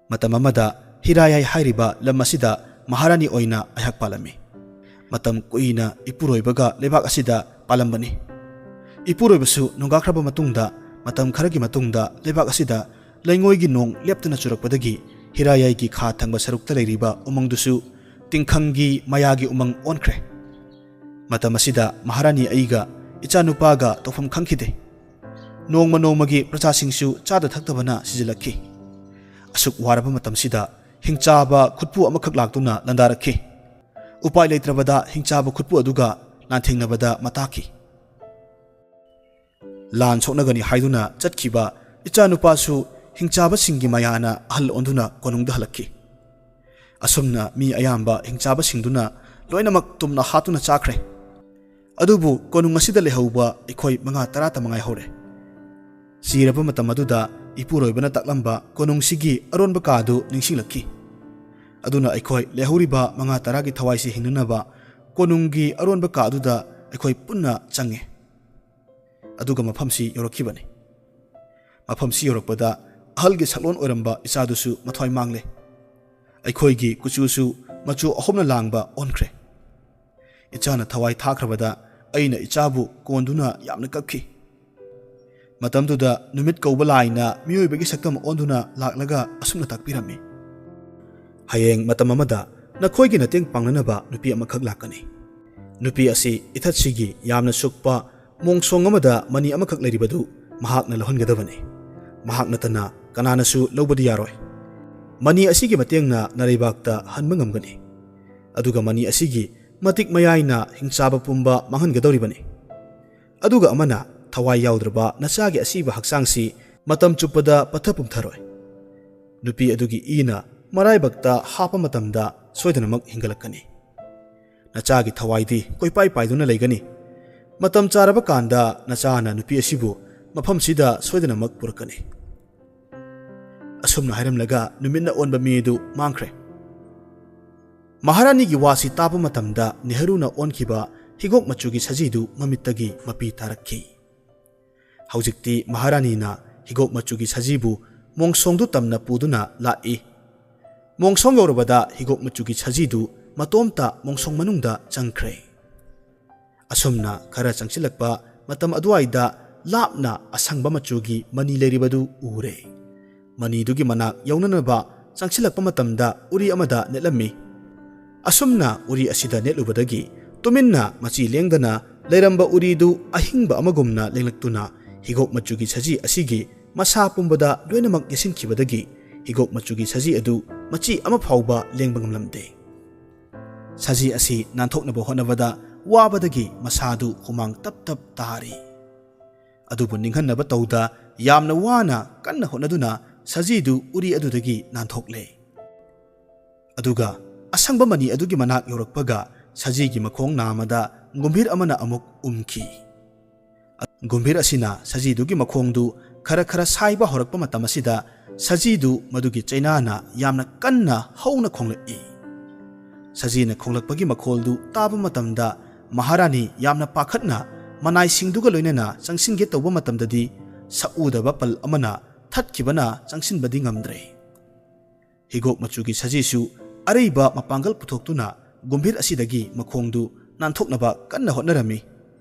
ꯃꯇꯝ ꯑꯃꯗ ꯍꯤꯔꯥꯌꯥꯏ ꯍꯥꯏꯔꯤꯕ ꯂꯝ ꯑꯁꯤꯗ ꯃꯍꯥꯔꯥꯅꯤ ꯑꯣꯏꯅ ꯑꯩꯍꯥꯛ ꯄꯥꯜꯂꯝꯃꯤ꯫ ꯃꯇꯝ ꯀꯨꯏꯅ ꯏꯄꯨꯔꯣꯏꯕꯒ ꯂꯩꯕꯥꯛ ꯑꯁꯤꯗ ꯄꯥꯜꯂꯝꯕꯅꯤ꯫ ꯏꯄꯨꯔꯣꯏꯕꯁꯨ ꯅꯣꯡꯒꯥꯈ꯭ꯔꯕ ꯃꯇꯨꯡꯗ, ꯃꯇꯝ ꯈꯔꯒꯤ ꯃꯇꯨꯡꯗ ꯂꯩꯕꯥꯛ ꯑꯁꯤꯗ ꯂꯩꯉꯣꯏꯒꯤ ꯅꯣꯡ ꯂꯦꯞꯇꯅ ꯆꯨꯔꯛꯄꯗꯒꯤ ꯍꯤꯔꯥꯌꯥꯏꯒꯤ ꯈꯥ ꯊꯪꯕ ꯁꯔꯨꯛꯇ ꯂꯩꯔꯤꯕ ꯎꯃꯪꯗꯨꯁꯨ ꯇꯤꯡꯈꯪꯒꯤ ꯃꯌꯥꯒꯤ ꯎꯃꯪ ꯑꯣꯟꯈ꯭ꯔꯦ꯫ ꯃꯇꯝ ꯑꯁꯤꯗ ꯃꯍꯥꯔꯥꯅꯤ ꯑꯩꯒ ꯏꯆꯥꯅꯨꯄꯥꯒ ꯇꯧꯐꯝ ꯈꯪꯈꯤꯗꯦ꯫ ꯅꯣꯡꯃ ꯅꯣꯡꯃꯒꯤ ꯄ꯭ꯔꯖꯥꯁꯤꯡꯁꯨ ꯆꯥꯗ ꯊꯛꯇꯕꯅ ꯁꯤꯖꯤꯜꯂꯛꯈꯤ꯫ ꯑꯁꯨꯛ ꯋꯥꯔꯕ ꯃꯇꯝꯁꯤꯗ ꯍꯤꯡꯆꯥꯕ ꯈꯨꯠꯄꯨ ꯑꯃꯈꯛ ꯂꯥꯛꯇꯨꯅ ꯂꯥꯟꯗꯥꯔꯛꯈꯤ꯫ ꯎꯄꯥꯏ ꯂꯩꯇ꯭ꯔꯕꯗ ꯍꯤꯡꯆꯥꯕ ꯈꯨꯠꯄꯨ ꯑꯗꯨꯒ ꯂꯥꯟꯊꯦꯡꯅꯕꯗ ꯃꯇꯥꯈꯤ꯫ ꯂꯥꯟ ꯁꯣꯛꯅꯒꯅꯤ ꯍꯥꯏꯗꯨꯅ ꯆꯠꯈꯤꯕ ꯏꯆꯥꯅꯨꯄꯥꯁꯨ ꯍꯤꯡꯆꯥꯕꯁꯤꯡꯒꯤ ꯃꯌꯥꯅ ꯑꯍꯜ ꯑꯣꯟꯗꯨꯅ ꯀꯣꯅꯨꯡꯗ ꯍꯜꯂꯛꯈꯤ꯫ ꯑꯁꯨꯝꯅ ꯃꯤ ꯑꯌꯥꯝꯕ ꯍꯤꯡꯆꯥꯕꯁꯤꯡꯗꯨꯅ ꯂꯣꯏꯅꯃꯛ ꯇꯨꯝꯅ ꯍꯥꯠꯇꯨꯅ ꯆꯥꯈ꯭ꯔꯦ꯫ ꯑꯗꯨꯕꯨ ꯀꯣꯅꯨꯡ ꯑꯁꯤꯗ ꯂꯩꯍꯧꯕ ꯑꯩꯈꯣꯏ ꯃꯉꯥ ꯇꯔꯥꯇ ꯃꯉꯥꯏꯍꯧꯔꯦ꯫ ꯆꯤꯔꯕ ꯃꯇꯝ ꯑꯗꯨꯗ ꯏꯄꯨꯔꯣꯏꯕꯅ ꯇꯥꯛꯂꯝꯕ ꯀꯣꯅꯨꯡꯁꯤꯒꯤ ꯑꯔꯣꯟꯕ ꯀꯥ ꯑꯗꯨ ꯅꯤꯡꯁꯤꯡꯂꯛꯈꯤ꯫ ꯑꯗꯨꯅ ꯑꯩꯈꯣꯏ ꯂꯩꯍꯧꯔꯤꯕ ꯃꯉꯥ ꯇꯔꯥꯒꯤ ꯊꯋꯥꯏꯁꯤ ꯍꯤꯡꯅꯅꯕ ꯀꯣꯅꯨꯡꯒꯤ ꯑꯔꯣꯟꯕ ꯀꯥ ꯑꯗꯨꯗ ꯑꯩꯈꯣꯏ ꯄꯨꯟꯅ ꯆꯪꯉꯦ꯫ ꯑꯗꯨꯒ ꯃꯐꯝꯁꯤ ꯌꯧꯔꯛꯈꯤꯕꯅꯤ꯫ ꯃꯐꯝꯁꯤ ꯌꯧꯔꯛꯄꯗ ꯑꯍꯜꯒꯤ ꯁꯛꯂꯣꯟ ꯑꯣꯏꯔꯝꯕ ꯏꯆꯥꯗꯨꯁꯨ ꯃꯊ꯭ꯋꯥꯏ ꯃꯥꯡꯂꯦ꯫ ꯑꯩꯈꯣꯏꯒꯤ ꯀꯨꯆꯨꯁꯨ ꯃꯆꯨ ꯑꯍꯨꯝꯅ ꯂꯥꯡꯕ ꯑꯣꯟꯈ꯭ꯔꯦ꯫ ꯏꯆꯥꯅ ꯊꯋꯥꯏ ꯊꯥꯈ꯭ꯔꯕꯗ ꯑꯩꯅ ꯏꯆꯥꯕꯨ ꯀꯣꯟꯗꯨꯅ ꯌꯥꯝꯅ ꯀꯞꯈꯤ꯫ ꯃꯇꯝꯗꯨꯗ ꯅꯨꯃꯤꯠ ꯀꯧꯕ ꯂꯥꯏꯅ ꯃꯤꯑꯣꯏꯕꯒꯤ ꯁꯛꯇꯝ ꯑꯣꯟꯗꯨꯅ ꯂꯥꯛꯂꯒ ꯑꯁꯨꯝꯅ ꯇꯥꯛꯄꯤꯔꯝꯃꯤ, "ꯍꯌꯦꯡ ꯃꯇꯝ ꯑꯃꯗ ꯅꯈꯣꯏꯒꯤ ꯃꯇꯦꯡ ꯄꯥꯡꯅꯅꯕ ꯅꯨꯄꯤ ꯑꯃꯈꯛ ꯂꯥꯛꯀꯅꯤ꯫ ꯅꯨꯄꯤ ꯑꯁꯤ ꯏꯊꯠꯁꯤꯒꯤ ꯌꯥꯝꯅ ꯁꯨꯛꯄ ꯃꯣꯡꯁꯣꯡ ꯑꯃꯗ ꯃꯅꯤ ꯑꯃꯈꯛ ꯂꯩꯔꯤꯕꯗꯨ ꯃꯍꯥꯛꯅ ꯂꯧꯍꯟꯒꯗꯕꯅꯤ꯫ ꯃꯍꯥꯛ ꯅꯠꯇꯅ ꯀꯅꯥꯅꯁꯨ ꯂꯧꯕꯗꯤ ꯌꯥꯔꯣꯏ꯫ ꯃꯅꯤ ꯑꯁꯤꯒꯤ ꯃꯇꯦꯡꯅ ꯅꯔꯩꯕꯥꯛꯇ ꯍꯟꯕ ꯉꯝꯒꯅꯤ꯫ ꯑꯗꯨꯒ ꯃꯅꯤ ꯑꯁꯤꯒꯤ ꯃꯇꯤꯛ ꯃꯌꯥꯏꯅ ꯍꯤꯡꯆꯥꯕ ꯄꯨꯝꯕ ꯃꯥꯡꯍꯟꯒꯗꯧꯔꯤꯕꯅꯤ꯫ ꯑꯗꯨꯒ ꯑꯃꯅ ꯊꯋꯥꯏ ꯌꯥꯎꯗ꯭ꯔꯕ ꯅꯆꯥꯒꯤ ꯑꯁꯤꯕ ꯍꯛꯆꯥꯡꯁꯤ ꯃꯇꯝ ꯆꯨꯞꯄꯗ ꯄꯠꯊ ꯄꯨꯝꯊꯔꯣꯏ꯫ ꯅꯨꯄꯤ ꯑꯗꯨꯒꯤ ꯏꯅ ꯃꯔꯥꯏꯕꯛꯇ ꯍꯥꯞꯄ ꯃꯇꯝꯗ ꯁꯣꯏꯗꯅꯃꯛ ꯍꯤꯡꯒꯠꯂꯛꯀꯅꯤ꯫ ꯅꯆꯥꯒꯤ ꯊꯋꯥꯏꯗꯤ ꯀꯣꯏꯄꯥꯏ ꯄꯥꯏꯗꯨꯅ ꯂꯩꯒꯅꯤ꯫ ꯃꯇꯝ ꯆꯥꯔꯕ ꯀꯥꯟꯗ ꯅꯆꯥꯅ ꯅꯨꯄꯤ ꯑꯁꯤꯕꯨ ꯃꯐꯝꯁꯤꯗ ꯁꯣꯏꯗꯅꯃꯛ ꯄꯨꯔꯛꯀꯅꯤ꯫ ꯑꯁꯨꯝꯅ ꯍꯥꯏꯔꯝꯂꯒ ꯅꯨꯃꯤꯠꯅ ꯑꯣꯟꯕ ꯃꯤ ꯑꯗꯨ ꯃꯥꯡꯈ꯭ꯔꯦ꯫ ꯃꯍꯥꯔꯥꯅꯤꯒꯤ ꯋꯥꯁꯤ ꯇꯥꯕ ꯃꯇꯝꯗ ꯅꯦꯍꯔꯨꯅ ꯑꯣꯟꯈꯤꯕ ꯍꯤꯒꯣꯛ ꯃꯆꯨꯒꯤ ꯁꯖꯤꯗꯨ ꯃꯃꯤꯠꯇꯒꯤ ꯃꯄꯤ ꯇꯥꯔꯛꯈꯤ꯫ ꯍꯧꯖꯤꯛꯇꯤ ꯃꯍꯥꯔꯥꯅꯤꯅ ꯍꯤꯒꯣꯛ ꯃꯆꯨꯒꯤ ꯁꯖꯤꯕꯨ ꯃꯣꯡꯁꯣꯡꯗꯨ ꯇꯝꯅ ꯄꯨꯗꯨꯅ ꯂꯥꯛꯏ꯫ ꯃꯣꯡꯁꯣꯡ ꯌꯧꯔꯕꯗ ꯍꯤꯒꯣꯛ ꯃꯆꯨꯒꯤ ꯁꯖꯤꯗꯨ ꯃꯇꯣꯝꯇ ꯃꯣꯡꯁꯣꯡ ꯃꯅꯨꯡꯗ ꯆꯪꯈ꯭ꯔꯦ꯫ ꯑꯁꯨꯝꯅ ꯈꯔ ꯆꯪꯁꯤꯜꯂꯛꯄ ꯃꯇꯝ ꯑꯗꯨꯋꯥꯏꯗ ꯂꯥꯞꯅ ꯑꯁꯪꯕ ꯃꯆꯨꯒꯤ ꯃꯅꯤ ꯂꯩꯔꯤꯕꯗꯨ ꯎꯔꯦ꯫ ꯃꯅꯤꯗꯨꯒꯤ ꯃꯅꯥꯛ ꯌꯧꯅꯅꯕ ꯆꯪꯁꯤꯜꯂꯛꯄ ꯃꯇꯝꯗ ꯎꯔꯤ ꯑꯃꯗ ꯅꯦꯠꯂꯝꯃꯤ꯫ ꯑꯁꯨꯝꯅ ꯎꯔꯤ ꯑꯁꯤꯗ ꯅꯦꯠꯂꯨꯕꯗꯒꯤ ꯇꯨꯃꯤꯟꯅ ꯃꯆꯤ ꯂꯦꯡꯗꯅ ꯂꯩꯔꯝꯕ ꯎꯔꯤꯗꯨ ꯑꯍꯤꯡꯕ ꯑꯃꯒꯨꯝꯅ ꯂꯦꯡꯂꯛꯇꯨꯅ ꯍꯤꯒꯣꯛ ꯃꯆꯨꯒꯤ ꯁꯖꯤ ꯑꯁꯤꯒꯤ ꯃꯁꯥ ꯄꯨꯝꯕꯗ ꯂꯣꯏꯅꯃꯛ ꯌꯦꯠꯁꯤꯟꯈꯤꯕꯗꯒꯤ ꯍꯤꯒꯣꯛ ꯃꯆꯨꯒꯤ ꯁꯖꯤ ꯑꯗꯨ ꯃꯆꯤ ꯑꯃ ꯐꯥꯎꯕ ꯂꯦꯡꯕ ꯉꯝꯂꯝꯗꯦ꯫ ꯁꯖꯤ ꯑꯁꯤ ꯅꯥꯟꯊꯣꯛꯅꯕ ꯍꯣꯠꯅꯕꯗ ꯋꯥꯕꯗꯒꯤ ꯃꯁꯥꯗꯨ ꯍꯨꯃꯥꯡ ꯇꯞ ꯇꯞ ꯇꯥꯔꯤ꯫ ꯑꯗꯨꯕꯨ ꯅꯤꯡꯍꯟꯅꯕ ꯇꯧꯗ ꯌꯥꯝꯅ ꯋꯥꯅ ꯀꯟꯅ ꯍꯣꯠꯅꯗꯨꯅ ꯁꯖꯤꯗꯨ ꯎꯔꯤ ꯑꯗꯨꯗꯒꯤ ꯅꯥꯟꯊꯣꯛꯂꯦ꯫ ꯑꯗꯨꯒ ꯑꯁꯪꯕ ꯃꯅꯤ ꯑꯗꯨꯒꯤ ꯃꯅꯥꯛ ꯌꯧꯔꯛꯄꯒ ꯁꯖꯤꯒꯤ ꯃꯈꯣꯡ ꯅꯥꯝꯃꯗ ꯒꯨꯝꯚꯤꯔ ꯑꯃꯅ ꯑꯃꯨꯛ ꯎꯝꯈꯤ꯫ ꯒꯨꯝꯚꯤꯔ ꯑꯁꯤꯅ ꯁꯖꯤꯗꯨꯒꯤ ꯃꯈꯣꯡꯗꯨ ꯈꯔ ꯈꯔ ꯁꯥꯏꯕ ꯍꯧꯔꯛꯄ ꯃꯇꯝ ꯑꯁꯤꯗ ꯁꯖꯤꯗꯨ ꯃꯗꯨꯒꯤ ꯆꯩꯅꯥꯅ ꯌꯥꯝꯅ ꯀꯟꯅ ꯍꯧꯅ ꯈꯣꯡꯂꯛꯏ꯫ ꯁꯖꯤꯅ ꯈꯣꯡꯂꯛꯄꯒꯤ ꯃꯈꯣꯜꯗꯨ ꯇꯥꯕ ꯃꯇꯝꯗ ꯃꯍꯥꯔꯥꯅꯤ ꯌꯥꯝꯅ ꯄꯥꯈꯠꯅ ꯃꯅꯥꯏꯁꯤꯡꯗꯨꯒ ꯂꯣꯏꯅꯅ ꯆꯪꯁꯤꯟꯒꯦ ꯇꯧꯕ ꯃꯇꯝꯗꯗꯤ ꯁꯛꯎꯗꯕ ꯄꯜ ꯑꯃꯅ ꯊꯠꯈꯤꯕꯅ ꯆꯪꯁꯤꯟꯕꯗꯤ ꯉꯝꯗ꯭ꯔꯦ꯫ ꯍꯤꯒꯣꯛ ꯃꯆꯨꯒꯤ ꯁꯖꯤꯁꯨ ꯑꯔꯩꯕ ꯃꯄꯥꯡꯒꯜ ꯄꯨꯊꯣꯛꯇꯨꯅ ꯒꯨꯝꯚꯤꯔ ꯑꯁꯤꯗꯒꯤ ꯃꯈꯣꯡꯗꯨ ꯅꯥꯟꯊꯣꯛꯅꯕ ꯀꯟꯅ ꯍꯣꯠꯅꯔꯝꯃꯤ꯫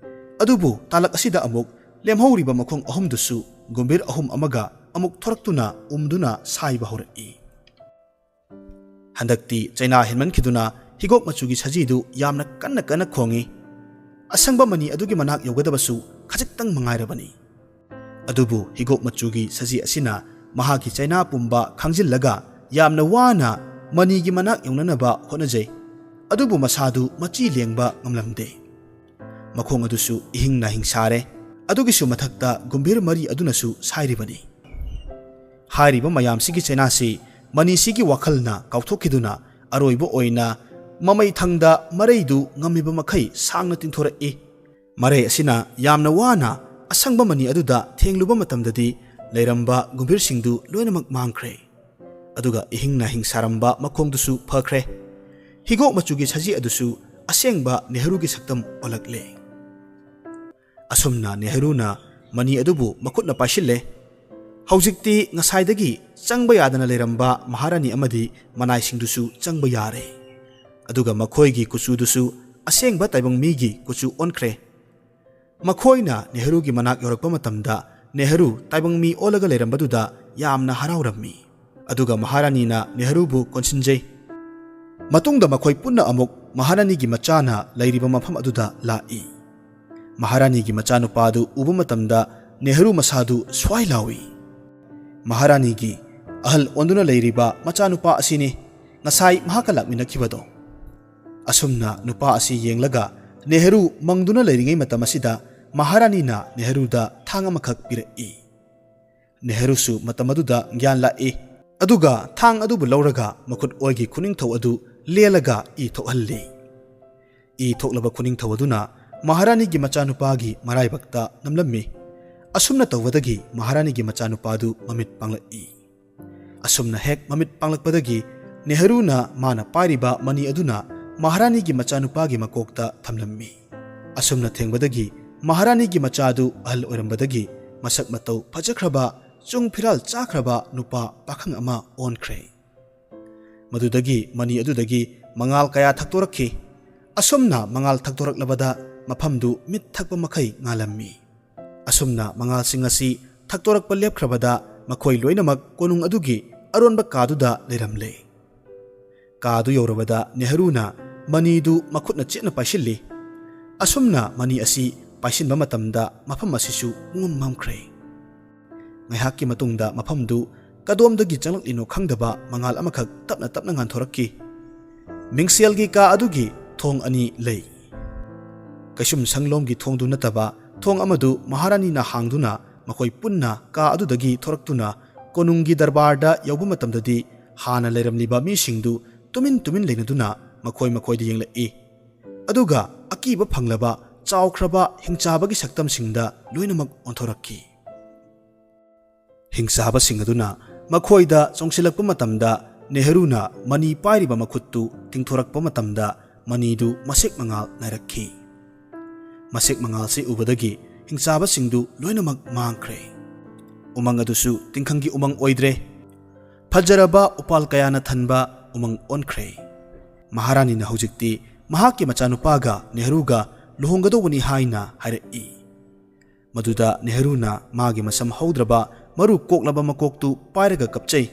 ꯑꯗꯨꯕꯨ ꯇꯥꯂꯛ ꯑꯁꯤꯗ ꯑꯃꯨꯛ ꯂꯦꯝꯍꯧꯔꯤꯕ ꯃꯈꯣꯡ ꯑꯍꯨꯝꯗꯨꯁꯨ ꯒꯨꯝꯚꯤꯔ ꯑꯍꯨꯝ ꯑꯃꯒ ꯑꯃꯨꯛ ꯊꯣꯔꯛꯇꯨꯅ ꯎꯝꯗꯨꯅ ꯁꯥꯏꯕ ꯍꯧꯔꯛꯏ꯫ ꯍꯟꯗꯛꯇꯤ ꯆꯩꯅꯥ ꯍꯦꯟꯃꯟꯈꯤꯗꯨꯅ ꯍꯤꯒꯣꯛ ꯃꯆꯨꯒꯤ ꯁꯖꯤꯗꯨ ꯌꯥꯝꯅ ꯀꯟꯅ ꯀꯟꯅ ꯈꯣꯡꯏ꯫ ꯑꯁꯪꯕ ꯃꯅꯤ ꯑꯗꯨꯒꯤ ꯃꯅꯥꯛ ꯌꯧꯒꯗꯕꯁꯨ ꯈꯖꯤꯛꯇꯪ ꯃꯉꯥꯏꯔꯕꯅꯤ꯫ ꯑꯗꯨꯕꯨ ꯍꯤꯒꯣꯛ ꯃꯆꯨꯒꯤ ꯁꯖꯤ ꯑꯁꯤꯅ ꯃꯍꯥꯛꯀꯤ ꯆꯩꯅꯥ ꯄꯨꯝꯕ ꯈꯥꯡꯖꯤꯜꯂꯒ ꯌꯥꯝꯅ ꯋꯥꯅ ꯃꯅꯤꯒꯤ ꯃꯅꯥꯛ ꯌꯧꯅꯅꯕ ꯍꯣꯠꯅꯖꯩ꯫ ꯑꯗꯨꯕꯨ ꯃꯁꯥꯗꯨ ꯃꯆꯤ ꯂꯦꯡꯕ ꯉꯝꯂꯝꯗꯦ꯫ ꯃꯈꯣꯡ ꯑꯗꯨꯁꯨ ꯏꯍꯤꯡ ꯅꯥꯍꯤꯡ ꯁꯥꯔꯦ꯫ ꯑꯗꯨꯒꯤꯁꯨ ꯃꯊꯛꯇ ꯒꯨꯝꯚꯤꯔ ꯃꯔꯤ ꯑꯗꯨꯅꯁꯨ ꯁꯥꯏꯔꯤꯕꯅꯤ꯫ ꯍꯥꯏꯔꯤꯕ ꯃꯌꯥꯝꯁꯤꯒꯤ ꯆꯩꯅꯥꯁꯤ ꯃꯅꯤꯁꯤꯒꯤ ꯋꯥꯈꯜꯅ ꯀꯥꯎꯊꯣꯛꯈꯤꯗꯨꯅ ꯑꯔꯣꯏꯕ ꯑꯣꯏꯅ ꯃꯃꯩ ꯊꯪꯗ ꯃꯔꯩꯗꯨ ꯉꯝꯃꯤꯕ ꯃꯈꯩ ꯁꯥꯡꯅ ꯇꯤꯡꯊꯣꯔꯛꯏ꯫ ꯃꯔꯩ ꯑꯁꯤꯅ ꯌꯥꯝꯅ ꯋꯥꯅ ꯑꯁꯪꯕ ꯃꯅꯤ ꯑꯗꯨꯗ ꯊꯦꯡꯂꯨꯕ ꯃꯇꯝꯗꯗꯤ ꯂꯩꯔꯝꯕ ꯒꯨꯝꯚꯤꯔꯁꯤꯡꯗꯨ ꯂꯣꯏꯅꯃꯛ ꯃꯥꯡꯈ꯭ꯔꯦ꯫ ꯑꯗꯨꯒ ꯏꯍꯤꯡ ꯅꯥꯍꯤꯡ ꯁꯥꯔꯝꯕ ꯃꯈꯣꯡꯗꯨꯁꯨ ꯐꯈ꯭ꯔꯦ꯫ ꯍꯤꯒꯣꯛ ꯃꯆꯨꯒꯤ ꯁꯖꯤ ꯑꯗꯨꯁꯨ ꯑꯁꯦꯡꯕ ꯅꯦꯍꯔꯨꯒꯤ ꯁꯛꯇꯝ ꯑꯣꯜꯂꯛꯂꯦ꯫ ꯑꯁꯨꯝꯅ ꯅꯦꯍꯔꯨꯅ ꯃꯅꯤ ꯑꯗꯨꯕꯨ ꯃꯈꯨꯠꯅ ꯄꯥꯏꯁꯤꯜꯂꯦ꯫ ꯍꯧꯖꯤꯛꯇꯤ ꯉꯁꯥꯏꯗꯒꯤ ꯆꯪꯕ ꯌꯥꯗꯅ ꯂꯩꯔꯝꯕ ꯃꯍꯥꯔꯥꯅꯤ ꯑꯃꯗꯤ ꯃꯅꯥꯏꯁꯤꯡꯗꯨꯁꯨ ꯆꯪꯕ ꯌꯥꯔꯦ꯫ ꯑꯗꯨꯒ ꯃꯈꯣꯏꯒꯤ ꯀꯨꯆꯨꯗꯨꯁꯨ ꯑꯁꯦꯡꯕ ꯇꯥꯏꯕꯪ ꯃꯤꯒꯤ ꯀꯨꯆꯨ ꯑꯣꯟꯈ꯭ꯔꯦ꯫ ꯃꯈꯣꯏꯅ ꯅꯦꯍꯔꯨꯒꯤ ꯃꯅꯥꯛ ꯌꯧꯔꯛꯄ ꯃꯇꯝꯗ ꯅꯦꯍꯔꯨ ꯇꯥꯏꯕꯪ ꯃꯤ ꯑꯣꯜꯂꯒ ꯂꯩꯔꯝꯕꯗꯨꯗ ꯌꯥꯝꯅ ꯍꯔꯥꯎꯔꯝꯃꯤ꯫ ꯑꯗꯨꯒ ꯃꯍꯥꯔꯥꯅꯤꯅ ꯅꯦꯍꯔꯨꯕꯨ ꯀꯣꯟꯁꯤꯟꯖꯩ꯫ ꯃꯇꯨꯡꯗ ꯃꯈꯣꯏ ꯄꯨꯟꯅ ꯑꯃꯨꯛ ꯃꯍꯥꯔꯥꯅꯤꯒꯤ ꯃꯆꯥꯅ ꯂꯩꯔꯤꯕ ꯃꯐꯝ ꯑꯗꯨꯗ ꯂꯥꯛꯏ꯫ ꯃꯍꯥꯔꯥꯅꯤꯒꯤ ꯃꯆꯥꯅꯨꯄꯥꯗꯨ ꯎꯕ ꯃꯇꯝꯗ ꯅꯦꯍꯔꯨ ꯃꯁꯥꯗꯨ ꯁ꯭ꯋꯥꯏ ꯂꯥꯎꯏ꯫ ꯃꯍꯥꯔꯥꯅꯤꯒꯤ ꯑꯍꯜ ꯑꯣꯟꯗꯨꯅ ꯂꯩꯔꯤꯕ ꯃꯆꯥꯅꯨꯄꯥ ꯑꯁꯤꯅꯤ ꯉꯁꯥꯏ ꯃꯍꯥꯛꯀ ꯂꯥꯛꯃꯤꯟꯅꯈꯤꯕꯗꯣ꯫ ꯑꯁꯨꯝꯅ ꯅꯨꯄꯥ ꯑꯁꯤ ꯌꯦꯡꯂꯒ ꯅꯦꯍꯔꯨ ꯃꯪꯗꯨꯅ ꯂꯩꯔꯤꯉꯩ ꯃꯇꯝ ꯑꯁꯤꯗ ꯃꯍꯥꯔꯥꯅꯤꯅ ꯅꯦꯍꯔꯨꯗ ꯊꯥꯡ ꯑꯃꯈꯛ ꯄꯤꯔꯛꯏ꯫ ꯅꯦꯍꯔꯨꯁꯨ ꯃꯇꯝ ꯑꯗꯨꯗ ꯒ꯭ꯌꯥꯟ ꯂꯥꯛꯏ꯫ ꯑꯗꯨꯒ ꯊꯥꯡ ꯑꯗꯨꯕꯨ ꯂꯧꯔꯒ ꯃꯈꯨꯠ ꯑꯣꯏꯒꯤ ꯈꯨꯅꯤꯡꯊꯧ ꯑꯗꯨ ꯂꯦꯜꯂꯒ ꯏ ꯊꯣꯛꯍꯜꯂꯤ꯫ ꯏ ꯊꯣꯛꯂꯕ ꯈꯨꯅꯤꯡꯊꯧ ꯑꯗꯨꯅ ꯃꯍꯥꯔꯥꯅꯤꯒꯤ ꯃꯆꯥꯅꯨꯄꯥꯒꯤ ꯃꯔꯥꯏꯕꯛꯇ ꯅꯝꯂꯝꯃꯤ꯫ ꯑꯁꯨꯝꯅ ꯇꯧꯕꯗꯒꯤ ꯃꯍꯥꯔꯥꯅꯤꯒꯤ ꯃꯆꯥꯅꯨꯄꯥꯗꯨ ꯃꯃꯤꯠ ꯄꯥꯡꯂꯛꯏ꯫ ꯑꯁꯨꯝꯅ ꯍꯦꯛ ꯃꯃꯤꯠ ꯄꯥꯡꯂꯛꯄꯗꯒꯤ ꯅꯦꯍꯔꯨꯅ ꯃꯥꯅ ꯄꯥꯏꯔꯤꯕ ꯃꯅꯤ ꯑꯗꯨꯅ ꯃꯍꯥꯔꯥꯅꯤꯒꯤ ꯃꯆꯥꯅꯨꯄꯥꯒꯤ ꯃꯀꯣꯛꯇ ꯊꯝꯂꯝꯃꯤ꯫ ꯑꯁꯨꯝꯅ ꯊꯦꯡꯕꯗꯒꯤ ꯃꯍꯥꯔꯥꯅꯤꯒꯤ ꯃꯆꯥꯗꯨ ꯑꯍꯜ ꯑꯣꯏꯔꯝꯕꯗꯒꯤ ꯃꯁꯛ ꯃꯇꯧ ꯐꯖꯈ꯭ꯔꯕ, ꯆꯨꯡ ꯐꯤꯔꯥꯜ ꯆꯥꯈ꯭ꯔꯕ ꯅꯨꯄꯥ ꯄꯥꯈꯪ ꯑꯃ ꯑꯣꯟꯈ꯭ꯔꯦ꯫ ꯃꯗꯨꯗꯒꯤ ꯃꯅꯤ ꯑꯗꯨꯗꯒꯤ ꯃꯉꯥꯜ ꯀꯌꯥ ꯊꯛꯇꯣꯔꯛꯈꯤ꯫ ꯑꯁꯨꯝꯅ ꯃꯉꯥꯜ ꯊꯛꯇꯣꯔꯛꯂꯕꯗ ꯃꯐꯝꯗꯨ ꯃꯤꯠ ꯊꯛꯄ ꯃꯈꯩ ꯉꯥꯜꯂꯝꯃꯤ꯫ ꯑꯁꯨꯝꯅ ꯃꯉꯥꯜꯁꯤꯡ ꯑꯁꯤ ꯊꯛꯇꯣꯔꯛꯄ ꯂꯦꯞꯈ꯭ꯔꯕꯗ ꯃꯈꯣꯏ ꯂꯣꯏꯅꯃꯛ ꯀꯣꯅꯨꯡ ꯑꯗꯨꯒꯤ ꯑꯔꯣꯟꯕ ꯀꯥꯗꯨꯗ ꯂꯩꯔꯝꯂꯦ꯫ ꯀꯥꯗꯨ ꯌꯧꯔꯕꯗ ꯅꯦꯍꯔꯨꯅ ꯃꯅꯤꯗꯨ ꯃꯈꯨꯠꯅ ꯆꯦꯠꯅ ꯄꯥꯏꯁꯤꯜꯂꯤ꯫ ꯑꯁꯨꯝꯅ ꯃꯅꯤ ꯑꯁꯤ ꯄꯥꯏꯁꯤꯟꯕ ꯃꯇꯝꯗ ꯃꯐꯝ ꯑꯁꯤꯁꯨ ꯄꯨꯡꯃꯝ ꯃꯝꯈ꯭ꯔꯦ꯫ ꯉꯥꯏꯍꯥꯛꯀꯤ ꯃꯇꯨꯡꯗ ꯃꯐꯝꯗꯨ ꯀꯗꯣꯝꯗꯒꯤ ꯆꯪꯂꯛꯂꯤꯅꯣ ꯈꯪꯗꯕ ꯃꯉꯥꯜ ꯑꯃꯈꯛ ꯇꯞꯅ ꯇꯞꯅ ꯉꯥꯟꯊꯣꯔꯛꯈꯤ꯫ ꯃꯤꯡꯁꯦꯜꯒꯤ ꯀꯥ ꯑꯗꯨꯒꯤ ꯊꯣꯡ ꯑꯅꯤ ꯂꯩ꯫ ꯀꯩꯁꯨꯝ ꯁꯪꯂꯣꯝꯒꯤ ꯊꯣꯡꯗꯨ ꯅꯠꯇꯕ ꯊꯣꯡ ꯑꯃꯗꯨ ꯃꯍꯥꯔꯥꯅꯤꯅ ꯍꯥꯡꯗꯨꯅ ꯃꯈꯣꯏ ꯄꯨꯟꯅ ꯀꯥ ꯑꯗꯨꯗꯒꯤ ꯊꯣꯔꯛꯇꯨꯅ ꯀꯣꯅꯨꯡꯒꯤ ꯗꯔꯕꯥꯔꯗ ꯌꯧꯕ ꯃꯇꯝꯗꯗꯤ ꯍꯥꯟꯅ ꯂꯩꯔꯝꯂꯤꯕ ꯃꯤꯁꯤꯡꯗꯨ ꯇꯨꯃꯤꯟ ꯇꯨꯃꯤꯟ ꯂꯩꯅꯗꯨꯅ ꯃꯈꯣꯏ ꯃꯈꯣꯏꯗ ꯌꯦꯡꯂꯛꯏ꯫ ꯑꯗꯨꯒ ꯑꯀꯤꯕ ꯐꯪꯂꯕ ꯆꯥꯎꯈ꯭ꯔꯕ ꯍꯤꯡꯆꯥꯕꯒꯤ ꯁꯛꯇꯝꯁꯤꯡꯗ ꯂꯣꯏꯅꯃꯛ ꯑꯣꯟꯊꯣꯔꯛꯈꯤ꯫ ꯍꯤꯡꯆꯥꯕꯁꯤꯡ ꯑꯗꯨꯅ ꯃꯈꯣꯏꯗ ꯆꯣꯡꯁꯤꯜꯂꯛꯄ ꯃꯇꯝꯗ ꯅꯦꯍꯔꯨꯅ ꯃꯅꯤ ꯄꯥꯏꯔꯤꯕ ꯃꯈꯨꯠꯇꯨ ꯇꯤꯡꯊꯣꯔꯛꯄ ꯃꯇꯝꯗ ꯃꯅꯤꯗꯨ ꯃꯁꯦꯛ ꯃꯉꯥꯜ ꯅꯥꯏꯔꯛꯈꯤ꯫ ꯃꯁꯦꯛ ꯃꯉꯥꯜꯁꯤ ꯎꯕꯗꯒꯤ ꯍꯤꯡꯆꯥꯕꯁꯤꯡꯗꯨ ꯂꯣꯏꯅꯃꯛ ꯃꯥꯡꯈ꯭ꯔꯦ꯫ ꯎꯃꯪ ꯑꯗꯨꯁꯨ ꯇꯤꯡꯈꯪꯒꯤ ꯎꯃꯪ ꯑꯣꯏꯗ꯭ꯔꯦ꯫ ꯐꯖꯔꯕ ꯎꯄꯥꯜ ꯀꯌꯥꯅ ꯊꯟꯕ ꯎꯃꯪ ꯑꯣꯟꯈ꯭ꯔꯦ꯫ ꯃꯍꯥꯔꯥꯅꯤꯅ ꯍꯧꯖꯤꯛꯇꯤ ꯃꯍꯥꯛꯀꯤ ꯃꯆꯥꯅꯨꯄꯥꯒ ꯅꯦꯍꯔꯨꯒ ꯂꯨꯍꯣꯡꯒꯗꯧꯕꯅꯤ ꯍꯥꯏꯅ ꯍꯥꯏꯔꯛꯏ꯫ ꯃꯗꯨꯗ ꯅꯦꯍꯔꯨꯅ ꯃꯥꯒꯤ ꯃꯁꯝ ꯍꯧꯗ꯭ꯔꯕ ꯃꯔꯨ ꯀꯣꯛꯂꯕ ꯃꯀꯣꯛꯇꯨ ꯄꯥꯏꯔꯒ ꯀꯞꯆꯩ꯫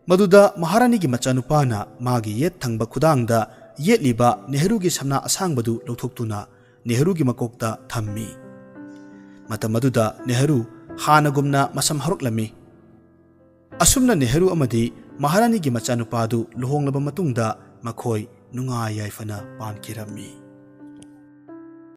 ꯃꯗꯨꯗ ꯃꯍꯥꯔꯥꯅꯤꯒꯤ ꯃꯆꯥꯅꯨꯄꯥꯅ ꯃꯥꯒꯤ ꯌꯦꯠ ꯊꯪꯕ ꯈꯨꯗꯥꯡꯗ ꯌꯦꯠꯂꯤꯕ ꯅꯦꯍꯔꯨꯒꯤ ꯁꯝꯅꯥ ꯑꯁꯥꯡꯕꯗꯨ ꯂꯧꯊꯣꯛꯇꯨꯅ ꯅꯦꯍꯔꯨꯒꯤ ꯃꯀꯣꯛꯇ ꯊꯝꯃꯤ꯫ ꯃꯇꯝ ꯑꯗꯨꯗ ꯅꯦꯍꯔꯨ ꯍꯥꯟꯅꯒꯨꯝꯅ ꯃꯁꯝ ꯍꯧꯔꯛꯂꯝꯃꯤ꯫ ꯑꯁꯨꯝꯅ ꯅꯦꯍꯔꯨ ꯑꯃꯗꯤ ꯃꯍꯥꯔꯥꯅꯤꯒꯤ ꯃꯆꯥꯅꯨꯄꯥꯗꯨ ꯂꯨꯍꯣꯡꯂꯕ ꯃꯇꯨꯡꯗ ꯃꯈꯣꯏ ꯅꯨꯡꯉꯥꯏ ꯌꯥꯏꯐꯅ ꯄꯥꯟꯈꯤꯔꯝꯃꯤ꯫